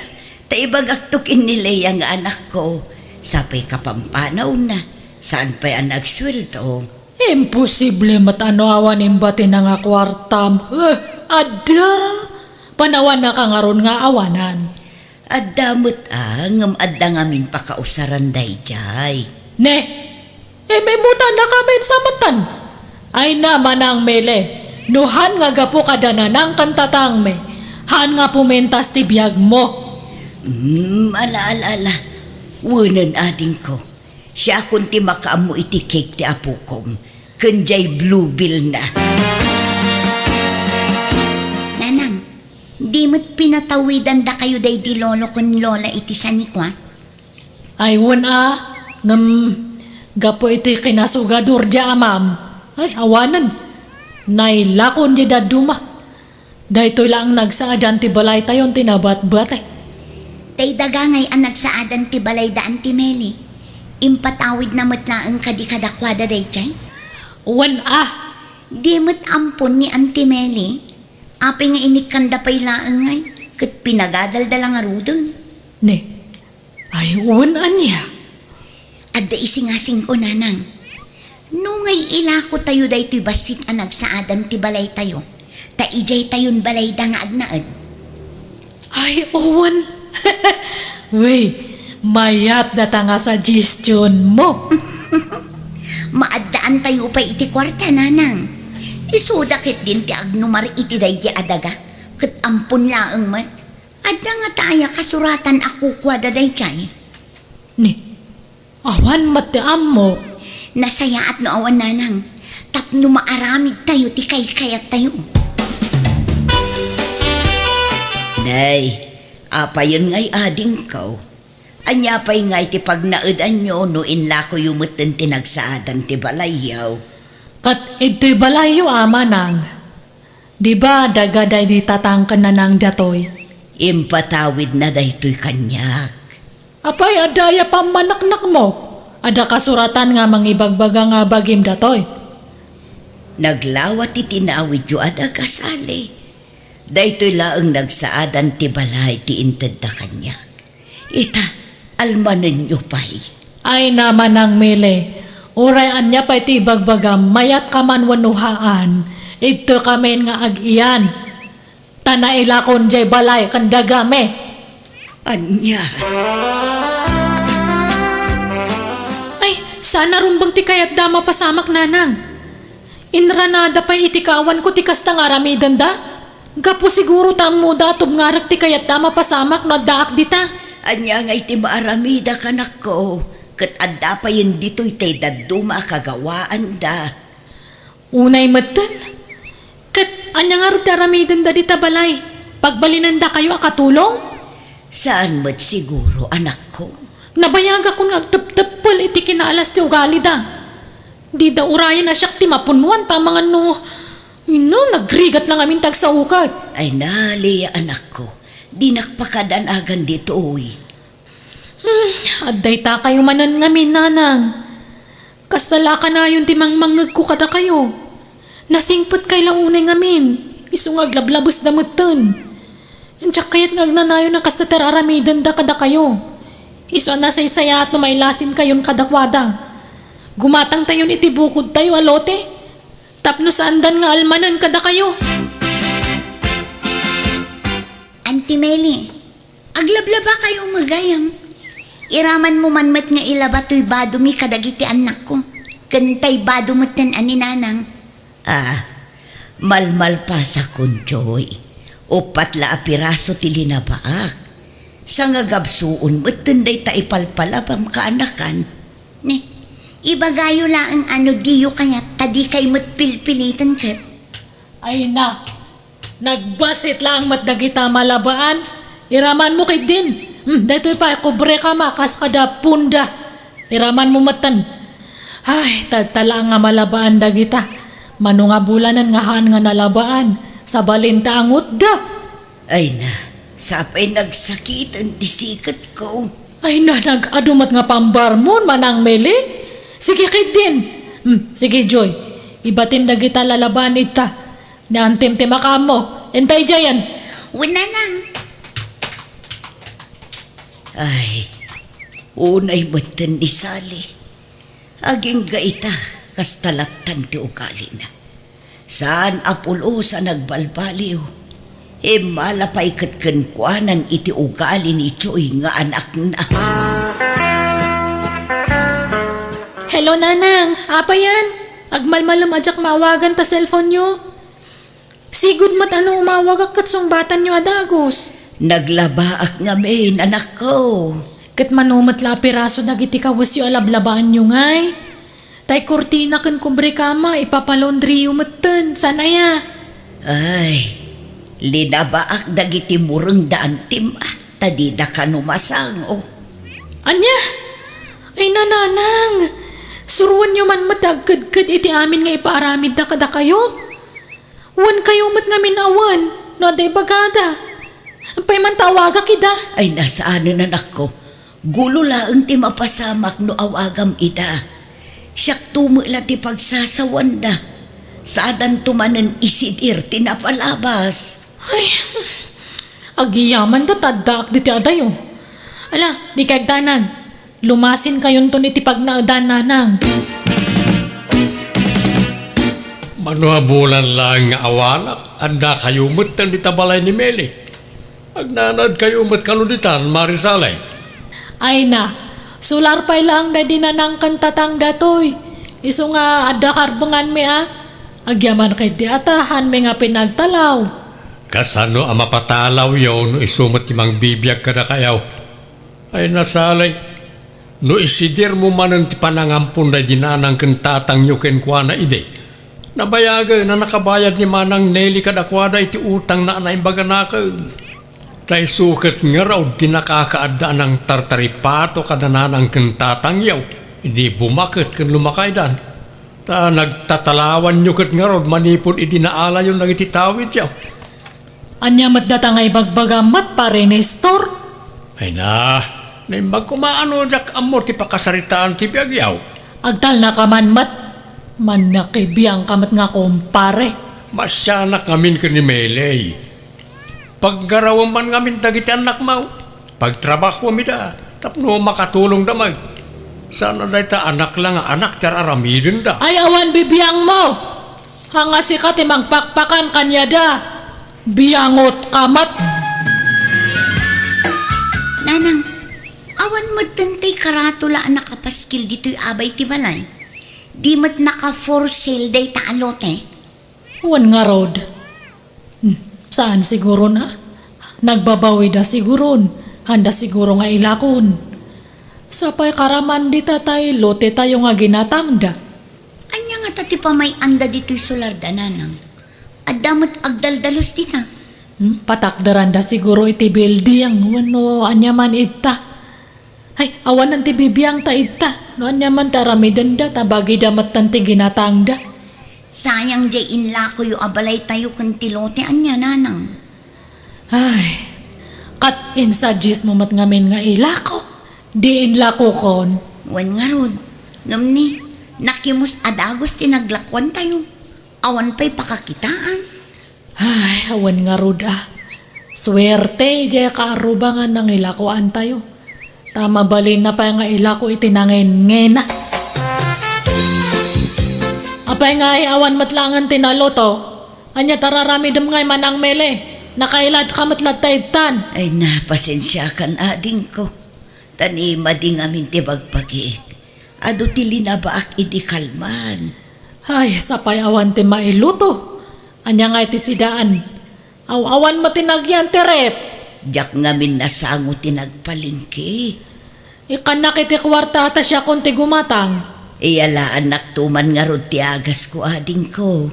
Ta ibagakto ken ni Lea nga anakko. Sapay kapampanawna. Saan pay a nagsueldo? Imposible met a no awan imbatina nga kuartam. Eh, adda! Panawanaka ngarud nga awanan. Adda met a, ngem adda ngamin pakausaran daydiay. Ne, imimutannaka met sa metten. Ay na, Manang Mele, no han nga gapu kada nanang ken tatangmi, han nga pumintas ti biagmo. Hmm, ala, ala, ala. Wenen, adingko. Siakon ti makaammo iti cake ti apokom, ken diay Blue Bill na. Nanang, di met pinatawidan dakayo daydi lolo ken lola iti sanikua? Ay, wen a, ngem gapu iti kinasugadur diay amam. Ay, awanen. Nailakon diay dadduma. Daytoy laeng nagsaadan ti balaytayon ti nabatbatek. Tay daga ngay a nagsaadan ti balayda, Auntie Meli. Impatawidna met laeng kadi kadakuada daydiay? Wen a. Di met ampon ni Auntie Meli. Apay nga inikkanda pay laeng ngay, ket pinagadalda la ngaruden. Ne, ay, wen ania? Adda isingasingko, Nanang. No ngay ilakotayo daytoy bassit a nagsaadan ti balaytayo, ta idiaytayon balayda nga agnaed. Ay, wen. Wey, mayat data nga suggestion mo. Maaddaantayo pay iti kuarta, Nanang. Isuda ketdin ti agnumar iti daydi a daga, ket ampon laeng met. Adda ngata aya kasuratan a kukuada daydiay? Ni, awan met ti ammok. Nasayaat no awan, Nanang, tapno maaramidtayo ti kaykayattayo. Nay, apayen ngay adingko? Ania pay ngay ti pagnaedanyo no inlakoyo metten ti nagsaadan ti balayyo? Ket idtoy balayyo a, Manang. Di ba, daga daydi tatang ken nanang datoy? Impatawidna daytoy kaniak. Apay, adda aya pammaneknekmo? Adda kasuratan nga mangibagbaga nga bagim datoy? Naglawa ti tinawidyo a daga, Sally. Daytoy laeng nagsaadan ti balay ti intedda kaniak. Ita, almanenyo pay. Ay na, Manang Mele, uray ania pay ti ibagbagam, mayat ka man wenno haan, idtoy kamin nga ag-iyan. Ta nailakon diay balay ken dagami. Ania? Ay, saan a rumbeng ti kayatda a mapasamak, Nanang. Inranada pay iti kaawanko ti kasta nga aramidenda. Gapu siguro ta ammoda a tubngarek ti kayatda a mapasamak no addaak dita. Ania ngay ti maaramida, anakko? Ket adda payen ditoy tay dadduma a kagawaanda. Unay metten. Ket ania ngarud ti aramidenda dita balay? Pagbalinendakayo a katulong? Saan met siguro, anakko. Nabayagakon nga agtepteppel iti kinaalas ti ugalida. Dida urayen a siak ti mapunnoan ta mangan no, no, nagrigat lang amin ti agsaokat. Ay na, Lea, anakko, dinak pakadanagan ditoy. Hmm, adda itakayo manen ngamin, nanang. Kasta la kanayon ti mangmangngegko kadakayo. Nasingpetkay la unay ngamin, isu nga aglablabesda metten. Diak kayat nga agnanayon a kasta ti ar-aramidenda kadakayo. Isu a nasaysayaat no mailasinkayon kadakuada. Gumatangtayon iti bukodtayo a lote tapno saandan nga almanen kadakayo. Auntie Meli, aglablabakayo met gayam. Iramanmo man met nga ilaba toy badomi kadagiti annakko. Ken tay bado metten a ni Nanang. Ah, malmalpasakon, Joy. Uppat la a piraso ti linabaak. Sangagabsuon metten dayta ipalpalabam kaanakan. Ne, ibagayo laeng a no diyo kayat ta dikay met pilpiliten ket. Ay na, nagbasit laeng met dagita malabaan. Iramanmo ketdin. Hmm, daytoy pay, kubreka ma, kas kada punda. Iramanmo metten. Ay, tadta laeng nga malabaan dagita. Mano nga bulanen nga haan nga nalabaan, sabalin ta angutda. Ay na, sapay nagsakiten ti siketko. Ay na, nag-adu met nga pambarmon, Manang Meli. Sige ketdin. Hmm, sige, Joy. Ibatim dagita lalabaan ita. Ni Antim ti makaammo. Intay diayen. Wen, Nanang. Ay, unay metten ni Sally. Agingga ita, kasta lattan ti ugalina. Saan a pulos a nagbalbaliw. Immala pay ket kenkuanan iti ugali ni Joy nga anakna. Hello, Nanang. Apayan? Agmalmalem a diak maawagan ta cellphone-yo. Sigud met a no umawagak ket sungbatanyo a dagus. Naglabaak ngamin, anakko. Ket mano met la a piraso dagiti kawesyo a lablabaanyo ngay? Tay kurtina ken kubrekama, ipapalaundriyo metten, saan aya? Ay, linabaak dagiti mureng da Antim, ah, ta dida kano masango. Ania? Ay, nanang, suroenyo man met ti agkedked iti amin nga ipaaramidda kadakayo. Wen kayo met ngamin a wen, no adda ibagada. Apay man ta awagak ida? Ay, na saanen, anakko. Gulo laeng ti mapasamak no awagam ida. Siakto met la ti pagsasawanda. Saadanto manen isidir ti napalabas. Ay, agyamanda ta addaak ditoy adayo. Ala, dikay agdanag. Lumasinkayonton iti pagnaedan, nanang. Mano a bulan laeng nga awanak, addakayo metten dita balay ni Meli. Agnanaedkayo met kano ditan, Mari Sally? Ay na, sular pay laeng daydi nanang ken tatang datoy. Isu nga adda karbenganmi a. Agyaman ketdi a ta haanmi nga pinagtalaw. Kasano a mapatalawyo no isu met ti mangbibiag kadakayo? Ay na, Sally, no isidirmo manen ti panangampon daydi nanang ken tatangyo kenkuana idi, nabayagen a nakabayad ni Manang Nelly kadakuada iti utangna a naimbaganakem. Ta isu ket ngarud ti nakakaadda a nangtartaripato kada nanang ken tatangyo idi bumaket ken lumakaydan. Ta nagtatalawanyo ket ngarud manipud idi naalayon dagiti tawidyo. Ania met data nga ibagbagam met, Pare Nestor? Ay na, naimbag koma a no diak ammo ti pakasaritaan ti biagyo. Agtalnaka man met. Mannakibiangka met nga kumpare. Masianak ngamin ken ni Meley. Paggarawem man ngamin dagiti annakmo. Pagtrabahuem ida tapno makatulongda met. Saan a dayta anak la nga anak ti ar-aramidenda. Ay, awan bibiangmo! Haan nga sika ti mangpakpakan kaniada. Biangotka met. Nanang, awan metten tay karatula a nakapaskil ditoy abay ti balay. Di met naka-for sale dayta a lote. Wen ngarud. Hmm, saan siguron a? Nagbabawida siguron. Haanda siguro nga ilakon. Sapay karaman dita tay lotetayo nga ginatangda. Ania ngata ti pamay-anda ditoy solarda, nanang? Adda met agdaldalus dita. Hmm, patakderanda siguro iti building wenno ania man ita. Ay, Awanen ti bibiangta ita, no ania man ti aramidenda, ta bagida metten ti ginatangda. Sayang diay inlakoyo a balaytayo ken ti lote, ania, nanang? Ay, ket insuggest mo met ngamin nga ilako, di inlakokon. Wen ngarud, ngem ni, nakimus a dagus ti naglakuantayo. Awan pay pakakitaan. Ay, awan ngarud a. Suerte, diay kaarruba nga nangilakoantayo. Ta mabalinna pay nga ilako iti nangengena. Apay ngay, awan met laengen ti naluto? Ania ti ar-aramidem ngay, Manang Mele? Nakailadka met latta ittan. Ay, na, pasensiakan, adingko. Ta ni madi ngamin ti bagbagik. Adu ti linabaak idi kalman. Ay, sapay awan ti mailuto. Ania ngay ti sidaan? Aw-awan met ti nagyan ti ref. Diak ngamin nasango ti nagpalengke. Ikkannak iti kuarta ta siakon ti gumatang. Iyalaannakto man ngarud ti agasko, adingko,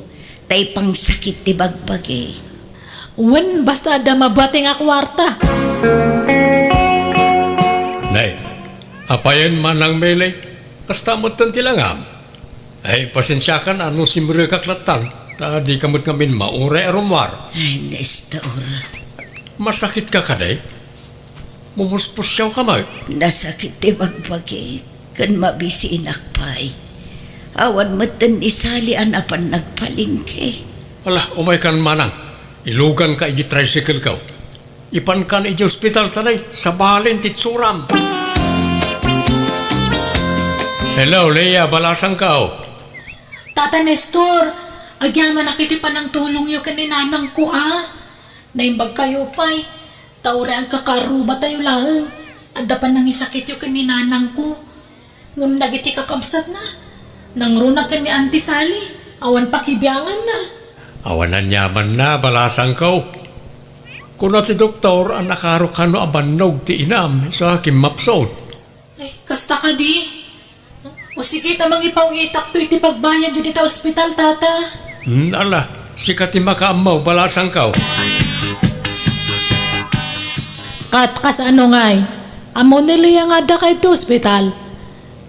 ta ipangsakit ti bagbagi. Wen, basta adda mabating a kuarta. Nay, apayen, Manang Mele? Kasta metten ti langam. Ay, pasensiakan a no simrekak lattan, ta dika met ngamin mauray a rummuar. Ay, Nestor. Masakitka kadi? Mumuspusiawka met? Nasakit ti bagbagi, ken mabisinak pay. Awan metten ni Sally a napan nagpalengke. Ala, umaykan, Manang. Iluganka iti tricycle-ko. Ipankan iti ospital ta nay, sabalen ti itsuram. Hello, Leia, balasangko. Tata Nestor, agyamanak iti panangtulongyo ken ni nanangko a. Naimbagkayo pay, ta uray agkakaarrubatayo laeng, adda panangisakityo ken ni nanangko. Ngem dagiti kakabsatna, nangruna ken ni Auntie Sally, awan pakibianganna. Awan aniamanna, balasangko. Kuna ti doktor a nakaro kano a bannog ti inam, isu a kimmapsut. Ay, kasta kadi? O sige, ta mangipaw-itakto iti pagbayadyo dita ospital, Tata. Hmm, ala, sika ti makaammo, balasangko. Kat kasano ngay? Ammo ni Leia nga addaka iti ospital?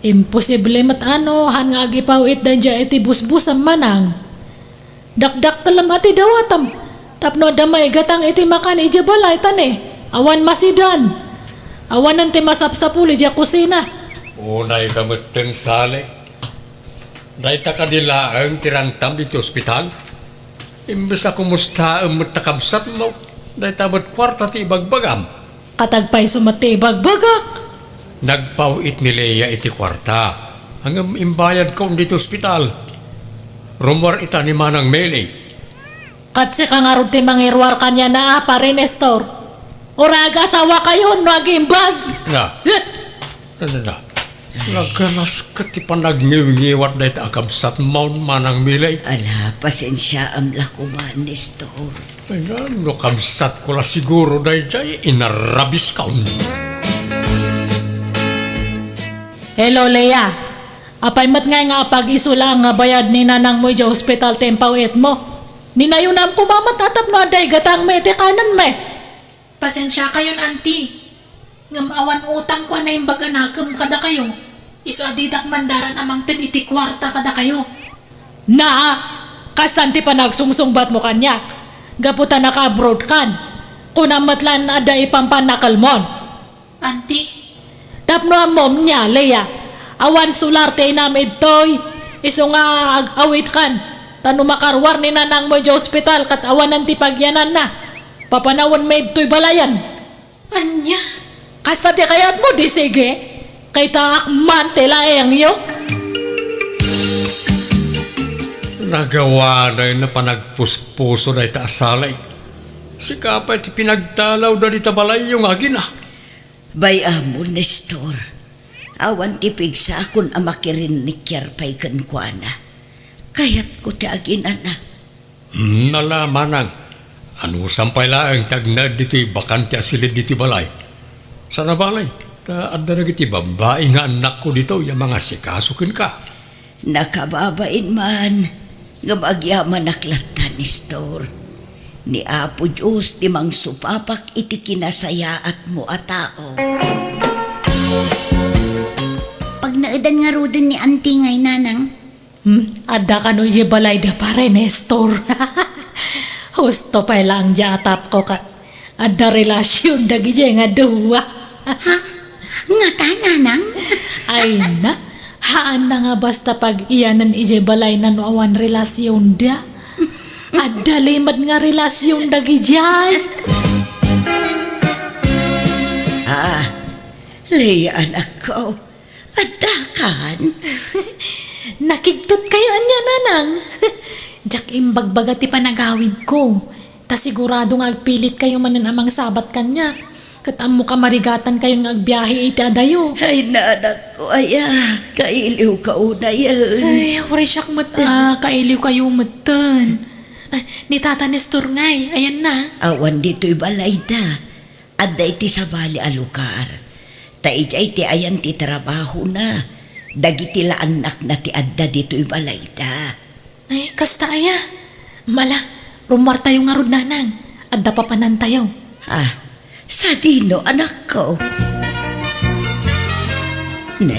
Imposible met a no, han nga agipaw-it daydiay iti busbusam, Manang. Dakdakkelem a ti dawatam, tapno adda maigatang iti makan idiay balay, ta ne, awan masidan. Awanen ti masapsapul idiay kusina. Unayka metten, Sally. Dayta kadi laeng ti rantam iti ospital? Imbes a kumustaem met ta kabsatmo, dayta met kuarta ti ibagbagam. Ket agpayso met ti ibagbagak. Nagpaw-it ni Leia iti kuarta. Ngem imbayadkon ditoy ospital. Rummuar ita ni Manang Mele. Ket sika ngarud ti mangiruar kaniana a, Pare Nestor. Uray agasawakayon no agimbag. Na. Na, na, na. Naganas ket ti panagngewngewat dayta a kabsatmon, Manang Mele. Ala, pasensiaam la koma, Nestor. Ay, no kabsatko la siguro daydiay, inarrabiskon. Hello, Leia. Apay met ngay nga apag-isu laeng nga bayad ni nanangmo idiay ospital ti impaw-itmo? Ninayunam koma met a tapno adda igatangmi iti kanenmi. Pasensiakayon, Auntie. Ngem awan utangko a naimbag a nakem kadakayo. Isu a didak mandaran a mangted iti kuarta kadakayo. Naa, kastan ti panagsungsungbatmo kaniak. Gapu ta naka-abroad kan. Kunam met laeng adda ipampannakelmon. Auntie? Tapno ammom, nia, Leia, awan solar ti inam idtoy. Isu nga ag-awid kan. Ta no makaruar ni nanangmo idiay ospital ket awanen ti pagyananna, papanawenmi idtoy balayen. Ania? Kasta ti kayatmo, di sige. Kitaak man ti laengyo. Nagawanay na panagpuspuso dayta a Sally. Sika pay ti pinagtalawda dita balayyo nga agina. Bay-am, Nestor. Awan ti pigsakon a makirinnikiar pay kenkuana. Kayatko ti aginana. Hmm, ala, Manang. Anusam pay laeng ti agnaed ditoy bakante a silid ditoy balay. Sana balay, ta adda dagiti babbai nga annakko ditoy a mangasikaso kenka. Nakababain man, ngem agyamanak latta, Nestor. Ni Apo Dios ti mangsupapak iti kinasayaatmo a tao. Naedan ngaruden ni Auntie ngay, Nanang? Hmm, adda kano idiay balayda, Pare Nestor. Husto pay laeng diay atapko ket adda relasion dagidiay nga dua. Ha? Ngata, Nanang? Ay na, haanna nga basta pag-iyanan idiay balayna no awan relasionda. Adda limed nga relasion dagidiay. Ah, Leia, anakko, addakan? Nakigtot kayo ania, Nanang? Diak imbagbaga ti panagawidko. Ta sigurado nga agpilit kayo manen a mangsabat kaniak. Ket ammok a marigatan kayon nga agbiahe iti adayo. Ay, anakko, aya, kailiwka unayen. Ay, uray siak met a kailiw kayo metten. Ay, ni Tata Nestor ngay, ayanna? Awan ditoy balayda. Adda iti sabali a lugar. Ta idiay ti ayan ti trabahona. Dagiti la annakna ti adda ditoy balayda. Ay, kasta aya? Mala, rummuartayo ngarud, Nanang. Adda papanantayo. Ah, sadino, anakko? Ne,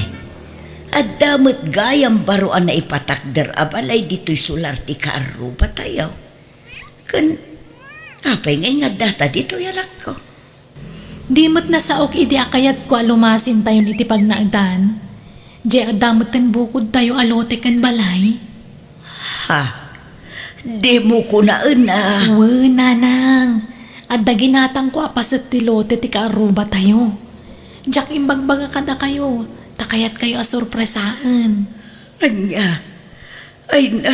adda met gayam baro a naipatakder a balay ditoy sular ti kaarrubatayo. Ken apay ngay nga addata ditoy, anakko? Di met nasaok idi a kayatko a lumasintayon iti pagnaedan. Diay adda metten bukodtayo a lote ken balay. Ha? Dimo kunaen a? Wen, Nanang. Adda ginatangko a paset ti lote ti kaarrubatayo. Diak imbagbaga kadakayo, ta kayatkayo a sorpresaen. Ania? Ay na,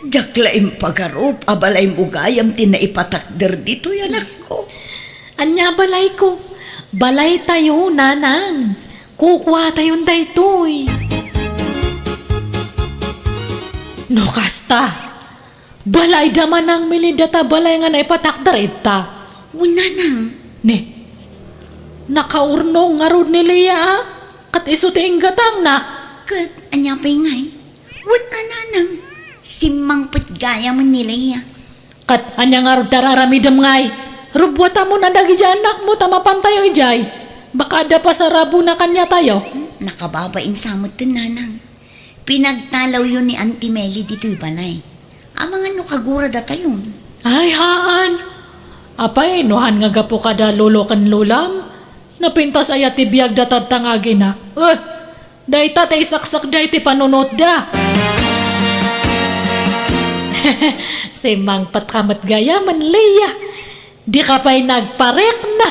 diak la impagarup a balaymo gayam ti naipatakder ditoy, anakko. Ania a balayko? Balaytayo, Nanang. Kukuatayon daytoy. No kasta, balayda, Manang Meli, data balay nga naipatakder ita. Wen, Nanang. Ne, nakaurnong ngarud ni Leia, a? Ket isu ti inggatangna. Ket ania pay ngay? Wen a, Nanang, simmangpet gayamen ni Leia. Ket ania ngarud ti ar-aramidem ngay? Rubbuatamon a dagiti annakmo ta mapantayo idiay. Baka adda pasarabona kaniatayo. Hmm, nakababain sa metten, Nanang. Pinagtalawyo ni Auntie Meli ditoy balay. Amangan no kaguradatayon. Ay, haan. Apay, no han nga gapu kada lolo ken lolam? Napintas aya ti biagda tadta nga agina? Eh, dayta ti isaksakda iti panunotda. Simmangpetka met gayamen, Leia. Dika pay nagparikna.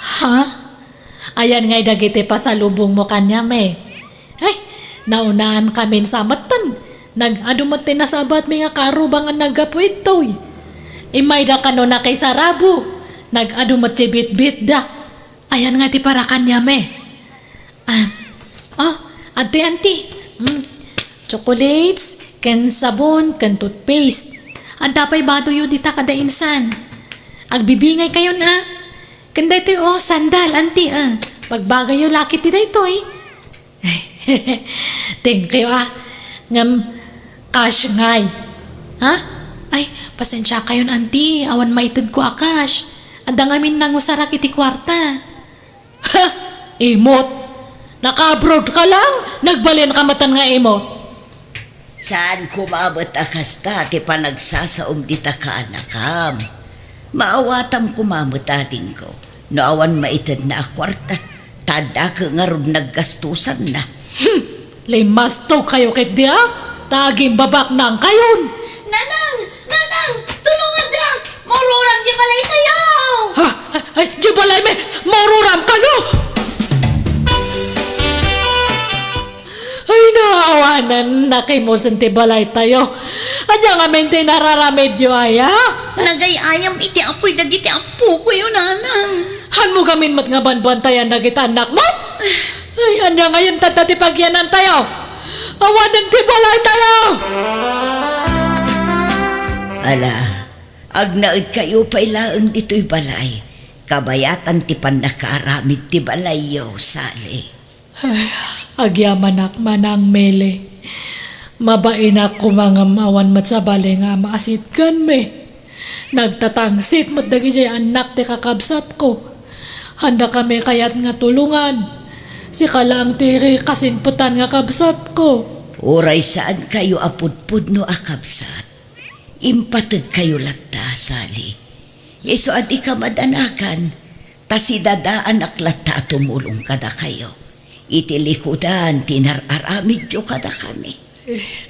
Ha? Ayan ngay dagiti pasalubongmo kaniam, eh. Ay, naunaankamin sa metten. Nag-adu met ti nasabatmi nga kaarruba nga naggapu ditoy. Immayda kano nakisarabo. Nag-adu met ti bitbitda. Ayan nga ti para kaniam, eh. Ah. Oh, adtoy, Auntie. Mm. Chocolates, ken sabon, ken toothpaste. Adda pay badoyo dita kada insan. Agbibingay kayon, ah. Ken daytoy, oh, sandal, Auntie, ah. Pagbagayyo la ketdi daytoy. Thank you, ah. Ngem, cash ngay. Ha? Ay, pasensia kayon, Auntie. Awan maitedko a cash. Adda ngamin nangusarak iti kuarta. Ha? Imot? Naka-abroad ka lang? Nagbalin ka metten nga imot? Saan koma met a kasta ti panagsasaom dita kaanakam. Maawatam koma met, adingko, no awan maitedna a kuarta, ta addaka ngarud naggastusanna. Hmm, limmastog kayo ketdi, a? Ta agimbabaknang kayon. Nanang! Nanang! Tulongandak! Maururam ti balaytayo! Ha? Ay, ay, di balaymi! Maururam kano! Ay, naawanan, nakimusen ti balaytayo. Ania ngamin ti nararamidyo, aya? Nagay-ayam iti apuy dagiti appokoyo, Nanang. Hanmo gamin met nga banbantayan dagiti annakmo? Ay, ania ngamin tatta ti pagyanantayo? Awanen ti balaytayo! Ala, agnaedkayo pay laeng ditoy balay. Kabayatan ti pannakaaramid ti balayyo, Sally. Ay, agyamanak, Manang Meli. Mabainak koma ngem awan met sabali nga maasitganmi. Nagtatangsit met dagidiay annak ti kakabsatko. Haandakami kayat nga tulongan. Sika laeng ti kasingpetan nga kabsatko. Uray saankayo a pudpudno a kabsat, impategkayo latta, Sally. Isu a dika madanagan, ta sidadaanak latta a tumulong kadakayo iti likudan ti inar-aramidyo kadakami.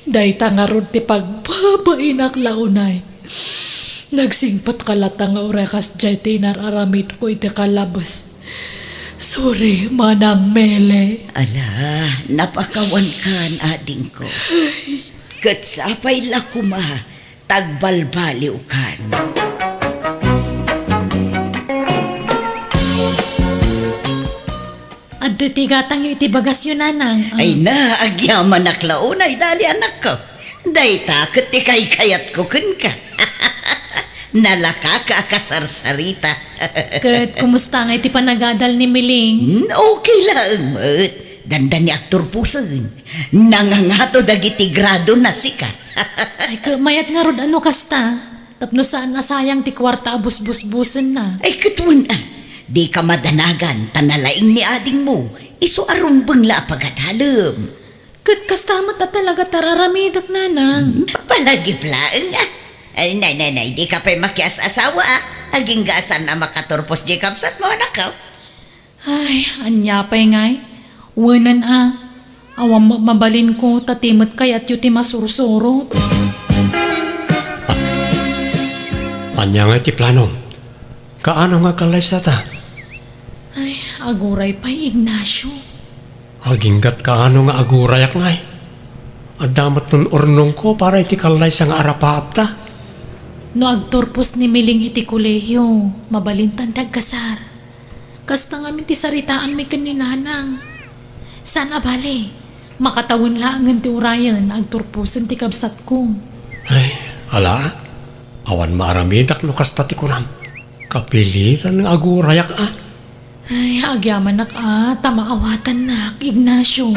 Dayta ngarud ti pagbabainak la unay. Nagsingpetka latta nga uray kasdiay ti inar-aramidko iti kalabes. Sorry, Manang Mele. Ala, napakawankan, adingko. Ket sapay la koma, tagbalbaliwkan. Adtoy ti gatangyo iti bagasyo, Nanang. Ah. Ay na, agyamanak la unay, dali, anakko. Dayta ket ti kaykayatko kenka. Nalaka ka a kasarsarita. Ket kumusta ngay ti panagadal ni Miling? Hmm, okay laeng met. Dandani agturposen. Nangangato dagiti grado na sika. Ay, ket mayat ngarud a no kasta. Tapno saan a sayang ti kuarta a busbusbusenna. Ay, ket wen a, dika madanagan ta nalaing ni adingmo, isu a rumbeng la a pagadalem. Ket kasta met a talaga ti ar-aramidek, Nanang. Hmm, palagip laeng a. Ay, nay, nay, nay, dika pay makias-asawa a. Agingga a saan a makaturpos diay kabsatmo, anakko. Ay, ania pay ngay? Wenen a, awan met mabalinko ta ti met kayatyo ti masursurot. Ania ngay ti planom? Kaano nga agkallaysata? Ay, aguray pay, Ignacio. Aginggat kaano nga agurayak ngay? Adda met ton urnongko para iti kallaysa nga arapaapta. No agturpos ni Miling iti kolehio, mabalintan ti agkasar. Kasta ngamin ti saritaanmi ken ni Nanang. Saan a bale, makatawen laengen ti urayen, agturposen ti kabsatko. Ay, ala, awan maaramidak no kasta ti kunam. Kapilitan nga agurayak a. Ay, agyamanak a, ta maawatannak, Ignacio.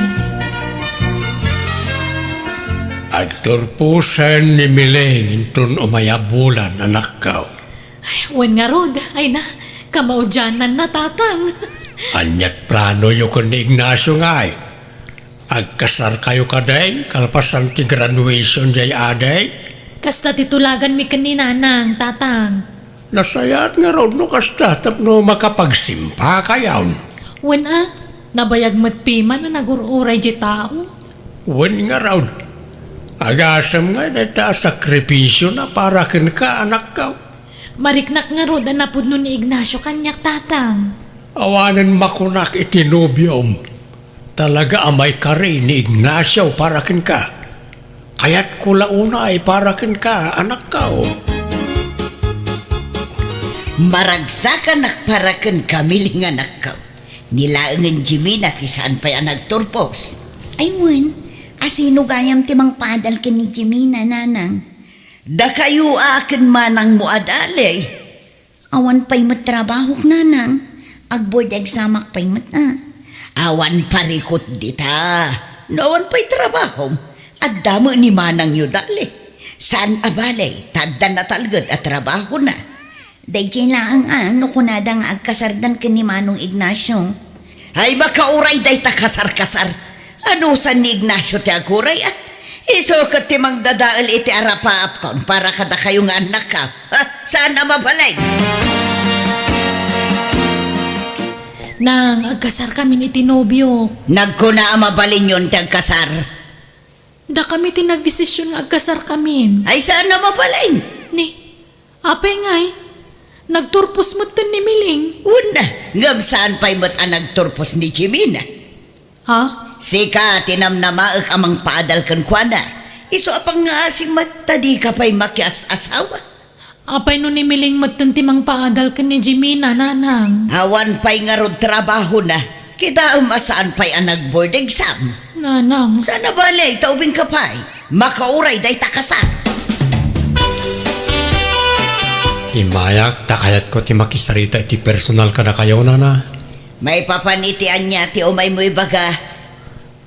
Agturposen ni Miling inton umay a bulan, anakko. Ay, wen ngarud, ay na, kamaudiananna, Tatang. Aniat planoyo ken ni Ignacio ngay? Agkasarkayo kadin kalpasan ti graduation diay adi? Kasta ti tulaganmi ken ni Nanang, Tatang. Nasayaat ngarud no kasta tapno makapagsimpakayon. Wen a, nabayag met piman a nagur-uray diay tao. Wen ngarud, agasem ngay dayta a sakripisiona para kenka, anakko. Mariknak ngarud a napudno ni Ignacio kaniak, Tatang. Awanen makunak iti nobiom. Talaga a maikari ni Ignacio para kenka. Kayatko la unay para kenka, anakko. Maragsakanak para kenka, Miling, anakko. Ni laengen Jimina ti saan pay a nagturpos. Ay wen, a sino gayam ti mangpaadal ken ni Jimina, Nanang? Dakayo a ken manangmo a dali. Awan pay met trabahok, Nanang. Ag-board examak pay met a. Awan parikut dita. No awan pay trabahom, adda met ni manangyo dali. Saan a bale, ta adda natalged a trabahona. Daydiay laeng a no kunada nga agkasardan ken ni Manong Ignacio. Ay, makauray dayta kasar-kasar. Anusan ni Ignacio ti aguray, a? Isu ket ti mangdadael iti arapaapkon para kadakayo nga annakko. Ha? Saan a mabalin? Nang, agkasarkamin iti nobio. Nagkuna a mabalinyon ti agkasar. Dakami ti nagdesision nga agkasarkamin. Ay, saan a mabalin? Ni, apay ngay? Nagturpos metten ni Miling. Wen a, ngem saan pay met a nagturpos ni Jimina? Ha? Sika ti namnamaek a mangpaadal kenkuana. Isu a pangngaasim met ta dika pay makias-asawa. Apay no ni Miling metten ti mangpaadal ken ni Jimina, Nanang? Awan pay ngarud trabahona. Kitaem a saan pay a nag-board exam. Nanang. Saan a bale, ta ubingka pay. Makauray dayta kasar. Immayak ta kayatko ti makisarita iti personal kadakayo, Nana. Maipapan iti ania ti umaymo ibaga?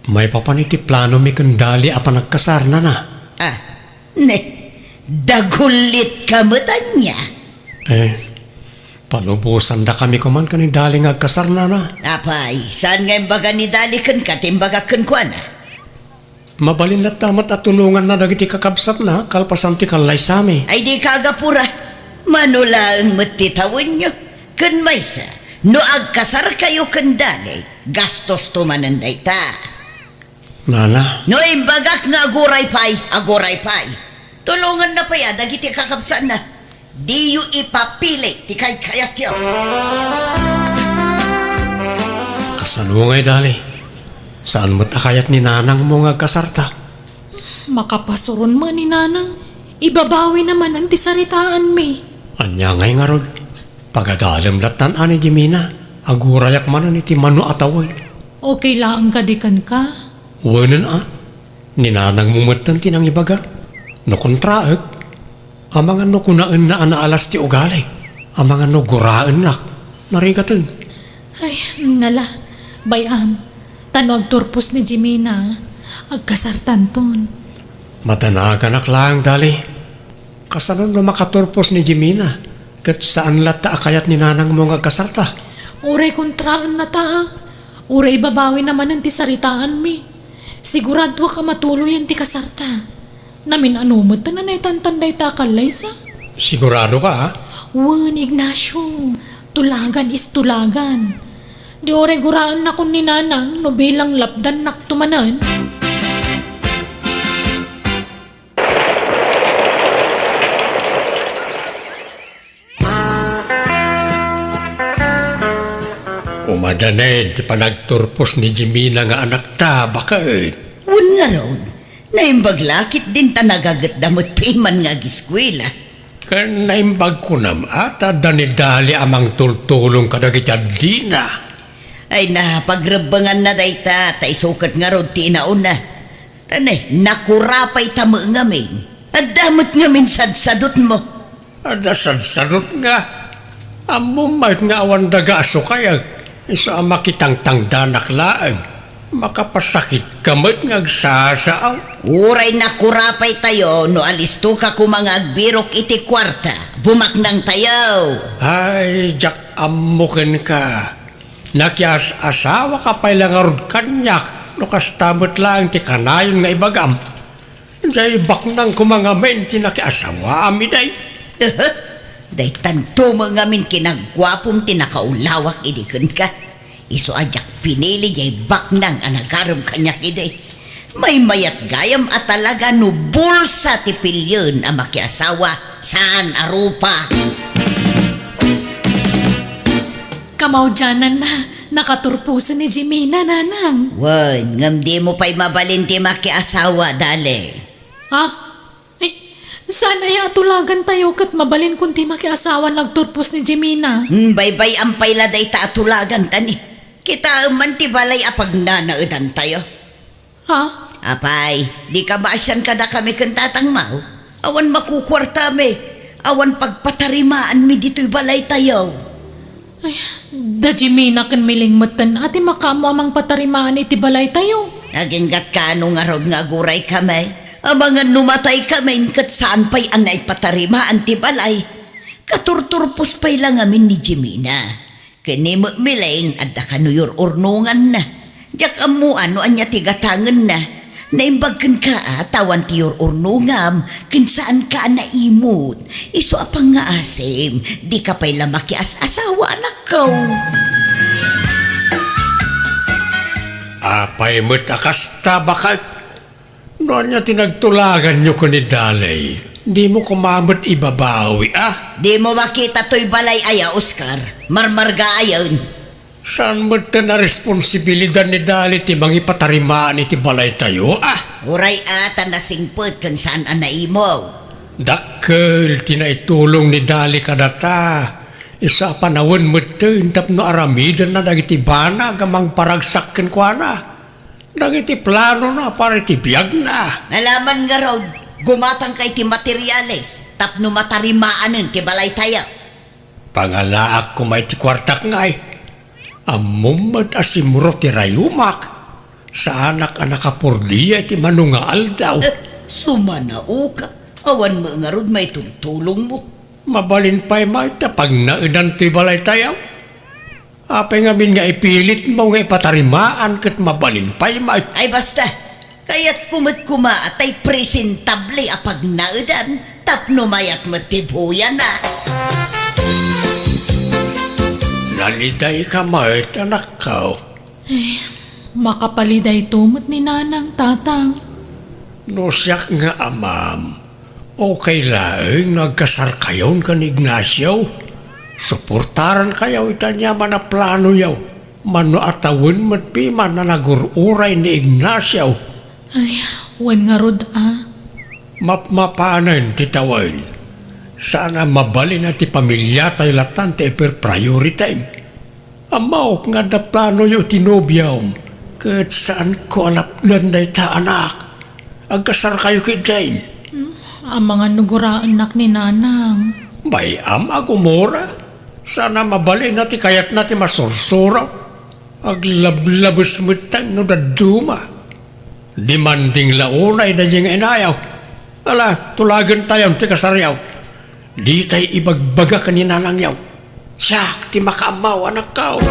Maipapan iti planomi ken Dali a panagkasar, Nana. Ah, ne, dagullitka met ania? Eh, Palubosandakami koman ken ni Dali nga agkasar, nana. Apay, saan nga imbaga ni Dali kenka ti imbagak kenkuana? Mabalin latta met a tulonganna dagiti kakabsatna kalpasan ti kallaysami. Ay, dika agapura. Mano laeng met ti tawenyo. Ken maysa, no agkasarkayo ken Dali, gastosto manen dayta. Nana. No imbagak nga aguray pay, aguray pay. Tulonganna pay a dagiti kakabsatna. Diyo ipapili ti kaykayatyo. Kasano ngay, Dali? Saan met a kayat ni nanangmo nga agkasarta? Makapasuron met ni nanang. Ibabawina manen ti saritaanmi. Ania ngay ngarud? Pagadalem lattan a ni Jimena. Agurayak manen iti mano a tawen. Okay laeng kadi kenka? Wenen a. Ni nanangmo metten ti nangibaga. No kontraek, amangan no kunaenna a naalas ti ugalik, amangan no guraennak, narigaten. Ay, nala, bay-am, ta no agturpos ni Jimena, agkasartanton. Madanaganak laeng, Dali. Kasano no makaturpos ni Jimena, ket saan latta a kayat ni nanangmo nga agkasarta? Uray kontraennata, a. Uray ibabawina manen ti saritaanmi. Siguradoak a matuloyen ti kasarta. Namin-ano met a naitantan dayta a kallaysa? Siguradoka, a? Wen, Ignacio. Tulagan is tulagan. Di uray guraennakon ni nanang no bilang lapdannakto manen. Umadanen ti panagturpos ni Jimena nga anakta, baket. Wen ngarud, naimbag la ketdin ta nagagetda met piman nga agiskuela. Ken naimbag kunam a ta adda ni Dali a mangtultulong kadagiti addina. Ay na, pagrebbenganna dayta, ta isu ket ngarud ti inauna. Ta ne, nakurapayta met ngamin. Adda met ngamin sadsadutmo. Adda sadsadutna. Ammom met nga awan dagaso kayat. Isu a makitangtangdanak laeng. Makapasakitka met nga agsasao. Uray nakurapaytayo no alistoka koma nga agbirok iti kuarta. Bumaknangtayo. Ay, diak ammo kenka. Nakias-asawaka pay la ngarud kaniak no kasta met laeng ti kanayon nga ibagam. Diay baknang koma ngamin ti nakiasawaam idi. Daytanto met ngamin kinaguapom ti nakaulawak idi kenka. Isu a diak pinili diay baknang a nagarem kaniak idi. Maymayat gayam a talaga no bulsa ti pilien a makiasawa, saan a rupa. Kamaudiananna, nakaturposen ni Jimena, nanang. Wen, ngem dimo pay mabalin ti makiasawa, Dali. Ha? Ay, saan aya a tulagantayo ket mabalinkon ti makiasawa no agturpos ni Jimena? Hmm, baybay-am pay la dayta a tulaganta ni. Kitaem man ti balay a pagnanaedantayo. Ha? Apay, dika maasian kadakami ken Tatang Mau? Awan makukuartami, awan pagpatarimaanmi ditoy balaytayo. Ay, da Jimena ken Miling metten a ti makaammo a mangpatarimaan iti balaytayo. Aginggatka no ngarud nga aguraykami? Amangan no mataykami ket saan pay a naipatarimaan ti balay. Katurturpos pay la ngamin ni Jimena. Ken ni Miling, adda kano yur-urnonganna. Diak ammo no ania ti gatangenna. Naimbag kenka a ta awan ti yur-urnongam, ken saanka a naimut. Isu a pangngaasim, dika pay la makias-asawa, anakko. Apay met a kasta, baket? No ania ti nagtulaganyo ken ni Dali, dimo koma met ibabawi, a? Dimo makita toy balay aya, Oscar? Marmarga ayen. Saan metten a responsibilidad ni Dali ti mangipatarimaan iti balaytayo, a? Uray a ta nasingpet ken saan a naimog. Dakkel ti naitulong ni Dali kadata. Isu a panawen metten tapno aramidenna dagiti banag a mangparagsak kenkuana. Dagiti planona para iti biagna. Nalaman ngarud, gumatangka iti materiales tapno matarimaanen ti balaytayo. Pangalaak koma iti kuartak ngay. Ammom met a simro ti rayumak. Saanak a nakapordia iti mano nga aldaw. Eh, sumanaoka. Awan met ngarud maitultulongmo. Mabalin pay met a pagnaedan toy balaytayo. Apay ngamin nga ipilitmo nga ipatarimaan ket mabalin pay met? Ay, basta! Kayatko met koma a tay presentable a pagnaedan tapno mayat met ti buyana. Nalidayka met, anakko. Eh, makapalidayto met ni Nanang, Tatang. No siak nga amam, okay laeng no agkasarkayon ken ni Ignacio. Suportarankayo iti aniaman a planoyo. Mano a tawen met piman a nagur-uray ni Ignacio. Ay, wen ngarud a. Mapmapanen ti tawen. Saan a mabalin a ti pamiliatayo latan ti iper-priority. Ammok nga adda planoyo iti nobiom, ket saanko a lapdan dayta, anak. Agkasarkayo ketdin. Hmm, amangan no guraennak ni Nanang. Bay-am a gumura. Saan a mabalin a ti kayatna ti masursuro. Aglablabes metten no dadduma. Demanding la unay daydiay nga inayo. Ala, tulagentayon ti kasaryo. Ditay ibagbaga ken ni nanangyo. Siak ti makaammo, anakko.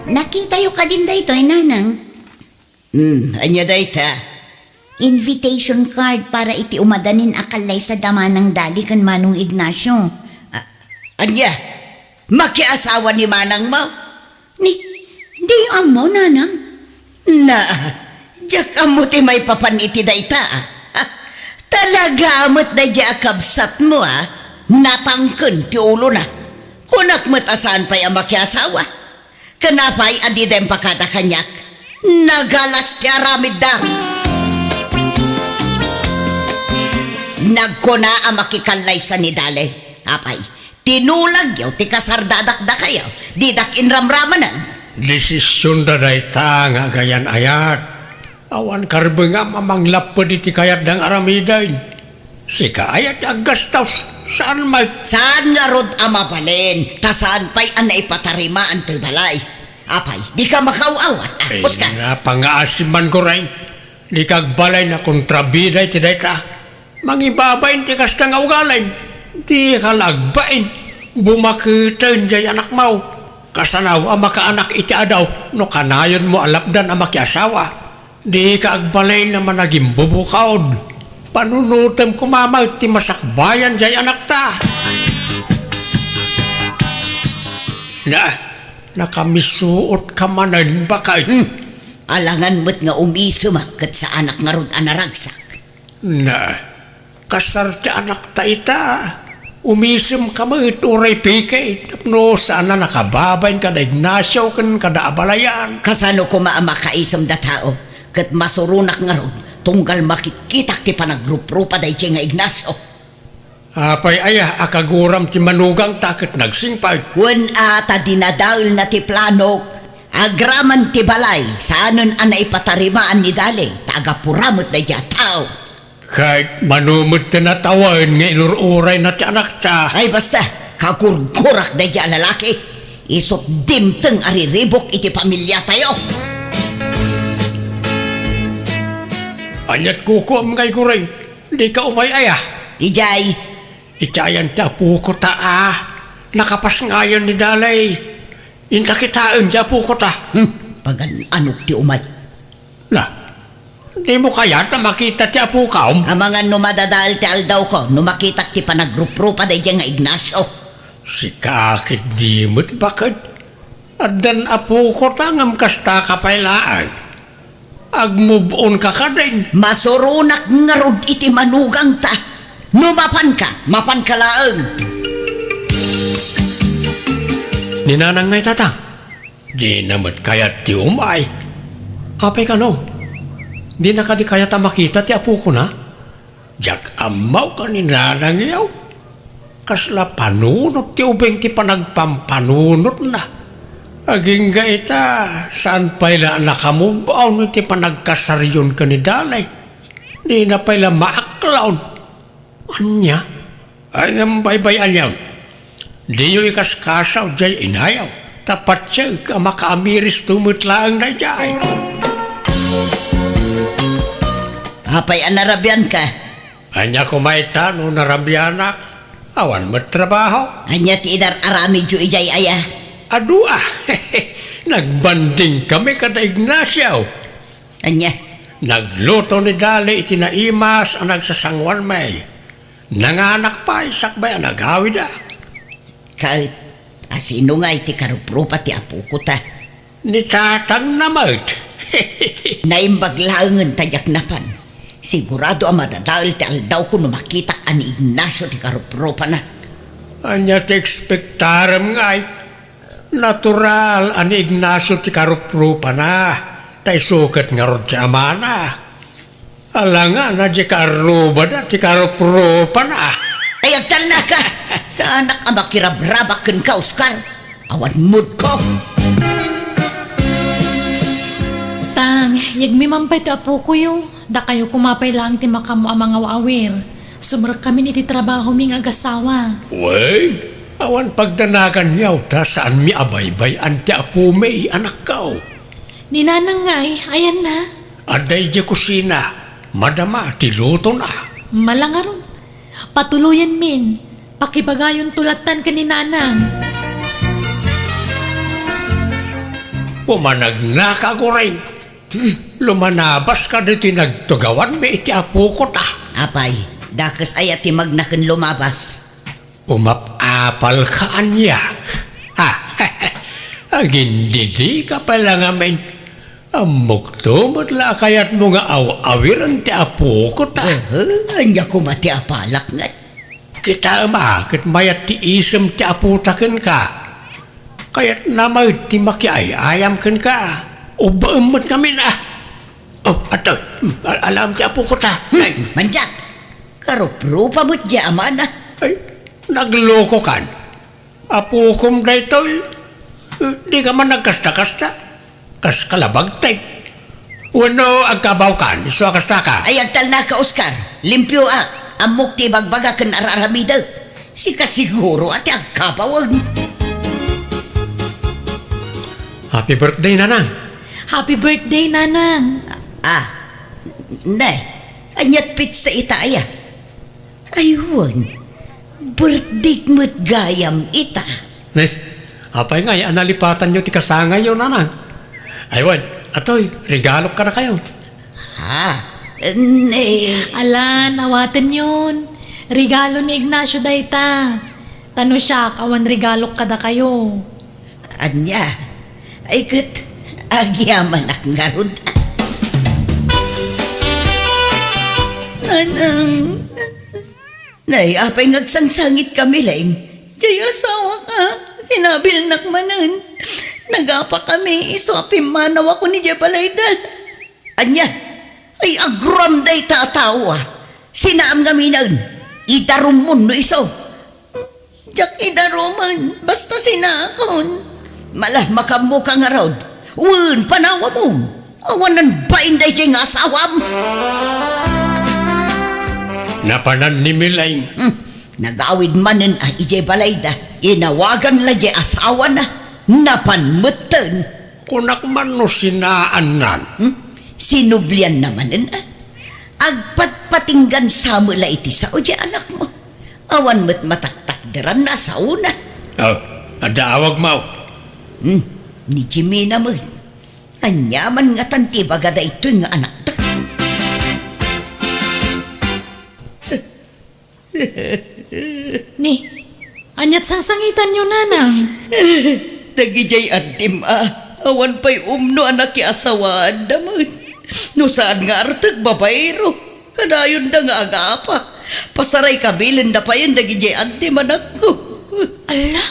Nakitayo kadin daytoy, Nanang? Hmm, ania dayta? Invitation card para iti umadanin a kallaysa da Manang Dali ken Manong Ignacio. A-, ania? Makiasawa ni manangmo? Ni, diyo ammo, Nanang? Na, diak ammo ti maipapan iti dayta, a. Talaga met daydiay a kabsatmo, a. Natangken ti ulona. Kunak met a saan pay a makiasawa. Ken apay a dida impakada kaniak? Nagalas ti aramidda. Nagkuna a makikallaysa ni Dali. Apay, tinulagyo ti kasardadak dakayo, didak inramramanen. Desisionda dayta nga agayan-ayat. Awan karbengam a manglapped iti kayatda nga aramiden. Sika aya ti aggastos, saan met? Saan ngarud a mabalin, ta saan pay a naipatarimaan toy balay. Apay, dika makaaw-awat, a, Ay, puska. Napangaasim man, Goray. Dika agbalin a kontrabida iti dayta. Mangibabain ti kasta nga ugalim. Dika la agbain. Bumaketen jay anakmo. Kasano a makaanak iti adaw no kanayonmo a lapdan a makiasawa? Dika agbalin a managimbubukod. Panunotem koma met ti masakbayan jay anakta. Na, nakamisuot ka manen, baket. Hmm. Alangan met nga umisemak ket saanak ngarud a naragsak. Na, kasar ti anakta ita. Umisem ka met uray pike tapno saan a nakababain kada Ignacio ken kada abalayan. Kasano koma a makaisem datao ket masuronak ngarud tunggal makitkitak ti panagruprupa daydiay nga Ignacio. Apay aya a kaguram ti manugangta ket nagsingpet? Wen a ta dinadaelna ti planok, agraman ti balay, saanen a naipatarimaan ni Dali, ta agapura met daydiay a tao. Ket mano met ti natawen nga inur-urayna ti anakta? Ay, basta, kagurgurak daydiay a lalaki. Isut' dimteng a riribuk iti pamiliatayo. Aniat kukuam ngay, Goray? Dika umay aya? Idiay. Iti ayan ti apokota a. Nakapasngayan ni Dali. Inta kitaen ti apokota. Hmm, pagan-anok ti umay. Na, dimo kayat a makita ti apokam? Amangan no madadael ti aldawko, no makitak ti panagruprupa daydiay nga Ignacio. Sika ketdi met, baket. Addan apokota ngem kastaka pay laeng. Agmove-on ka kadin. Masuronak ngarud iti manugangta. No mapanka, mapanka laeng. Ni Nanang ngay, Tatang? Dina met kayat ti umay. Apay kano? Dina kadi kayat a makita ti apokona? Diak ammo ken ni Nanangyo. Kasla panunot ti ubing ti panagpampanunotna. Agingga ita, saan pay la a nakamove-on iti panagkasaryon ken ni Dali. Dina pay la maaklon. Ania? Ay, ngem baybay-anyon. Diyo ikaskasaw jay inayo, ta patiek a makaamiristo met laeng daydiay. Apay a narabianka? Ania koma ita no narabianak? Awan met trabaho. Ania ti inar-aramidyo idiay aya? Adu a. Nagbanding kami kada Ignacio. Ania? Nagluto ni Dali iti naimas a nagsasanguanmi. Nanganak pay sakbay a nagawid a. Ket, asino ngay ti karuprupa ti apoko ta? Ni tatangna met. Naimbag laengen ta diak napan. Sigurado a madadael ti aldawko no makitak a ni Ignacio ti karuprupana. Ania ti ekspektarem ngay? Natural a ni Ignacio ti karuprupana, ta isu ket ngarud ti amana. Alangana diay kaarrubada ti karuprupana. Ay, agtalnaka! Saanak a makirabrabak kenka, Oscar. Awan moodko. Tang, yegmi man pay ti apokoyo. Dakayo koma pay laeng ti makaammo a mangaw-awir. Sumrekkamin iti trabahomi nga agasawa. Wen, awan pagdanagan yaw ta saanmi a baybay-an ti apomi, anakko. Ni Nanang ngay, ayanna? Adda idiay kusina, madama ti lutona. Mala ngarud. Patuloyenmin. Pakibagayonto lattan ken ni Nanang. Pumanagnaka, Goring. Lumanabaska ditoy nagtugawanmi iti apoko ta. Apay, dakes aya ti magna ken lumabas? Umap-apalka ania? Ha? Agindidika pay la ngamin. Ammokto met la a kayatmo nga aw-awiren ti apoko ta. Aha, ania koma ti apalak ngay? Kitaem a ket mayat ti isem ti apota kenka. Kayatna met ti makiay-ayam kenka. Ubbaem met ngamin a. Oh, adtoy. Hmm, al-, alaem ti apoko ta. Hmm, ay. Mandiak. Karuprupa met diay amana. Ay, naglokokan. Apokom daytoy. Eh, dika man nagkasta-kasta. Kas kalabagtek. Wenno agkabawkan, isu a kastaka. Ay, agtalnaka, Oscar. Limpioak. Ammok ti ibagbaga ken ar-aramidek. Sika siguro a ti agkabawen. Happy birthday, Nanang. Happy birthday, Nanang. Ah, ne, aniat petsa ita aya? Ay wen, birthday met gayam ita. Ne, apay ngay a nalipatanyo ti kasangayyo, Nanang? Ay wen, atoy, regalok kadakayo. Ha? Ne. Alan, awatenyon. Regalo ni Ignacio dayta. Ta no siak, awan regalok kadakayo. Ania? Ay ket, agyamanak ngarud. Nanang. Nay, apay nga agsangsangitkami, Leng? Diay asawak a, kinabilnak manen. Nagapakami, isu a pimmanawakon idiay balayda. Ania? Ay, aguram dayta a tao a. Sinaam ngaminen. Idarummon no isu. Diak idarumen, basta sinaakon. Mala, makaammoka ngarud. Wen, panawamon. Awanen bain daydiay nga asawam. Napanan ni Mileng. Hmm. Nagawid manen a idiay balayda. Inawagan la diay asawana. Napan metten. Kunak man no sinaannan. Hmm? Sinublianna manen a. Agpatpatinggan sa met la iti sao diay anakmo. Awan met mataktakderanna a saona. Oh, adda awagmo. Hmm, ni Jimena met. Ania man ngatan ti ibaga daytoy nga anakta? Ni, aniat sangsangitanyo, Nanang? Dagidiay addim a, awan pay umno a nakiasawaanda met. No saan nga artek, babaero. Kadayonda nga agapa. Pasaray kabilenda payen dagidiay addim, anakko. Ala,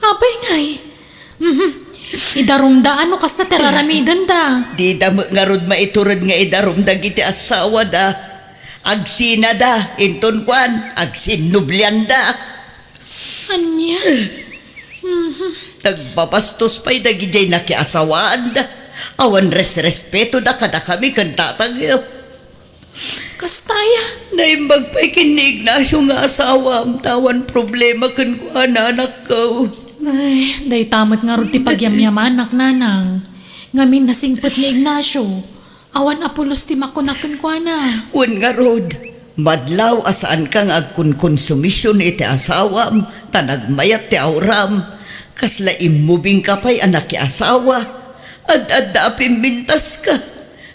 apay ngay? Mhm. Idarumda no kasta ti ar-aramidenda. Dida met ngarud maitured nga idarum dagiti asawada. Agsinada, inton kuan, agsinnublianda. Ania? Mhm. Nagbabastos pay dagidiay nakiasawaanda. Awan resrespetoda kadakami ken tatangyo. Kasta aya? Naimbag pay ken ni Ignacio nga asawam, ta awan problema kenkuana, anakko. Ay, dayta met ngarud ti pagyamyamanak, Nanang. Ngamin nasingpet ni Ignacio. Awan a pulos ti makuna kenkuana. Wen ngarud, Madlaw a saanka nga agkonkonsumision iti asawam, ta nagmayat ti auram. Kasla immubingka pay a nakiasawa. Ad-adda a pimmintaska.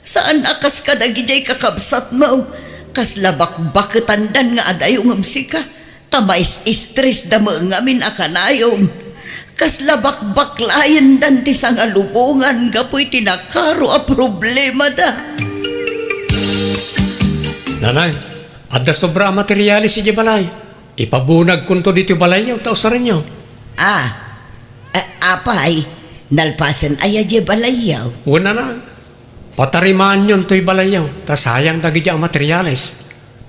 Saan a kas kadagidiay kakabsatmo. Kasla bakbaketandan nga adayo ngem sika. Ta mais-istresda met ngamin a kanayon. Kasla bakbaklayendan ti sangalubongan gapu iti nakaro a problemada. Nanang, adda sobra a materiales idiay balay. Ipabunagkonto ditoy balayyo ta usarenyo. Ah, a-, apay, nalpasen aya diay balayyo? Wen, nanang. Patarimaanyon toy balayyo, ta sayang dagidiay a materiales.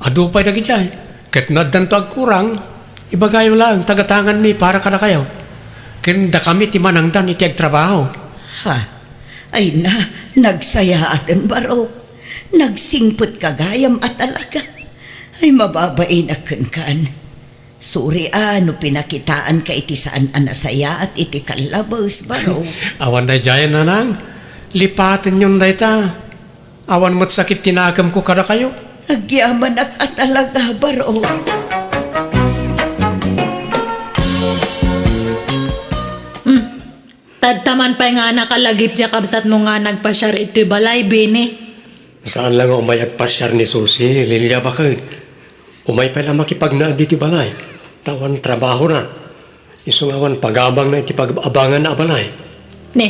Adu pay dagidiay, ket no addanto agkurang, ibagayo laeng ta gatanganmi para kadakayo. Ken dakami ti manangdan iti agtrabaho. Ha? Ay na, nagsayaatem, Barok. Nagsingpetka gayam a talaga. Ay, mababainak kenkan. Suri a no pinakitaanka iti saan a nasayaat iti kallabes, Barok. Awan daydiayen, nanang. Lipatenyon dayta. Awan met sakit ti nakemko kadakayo. Agyamanak a talaga, Barok. Hmm. Tadta man pay nga nakalagip diay kabsatmo nga nagpasiar iti balay, Bini. Saan la nga umay agpasiar ni Susi, Lilia, baket. Umay pay la makipagnaed ditoy balay, ta awan trabahona. Isu nga awan pagabangna iti pag-abanganna a balay. Ne,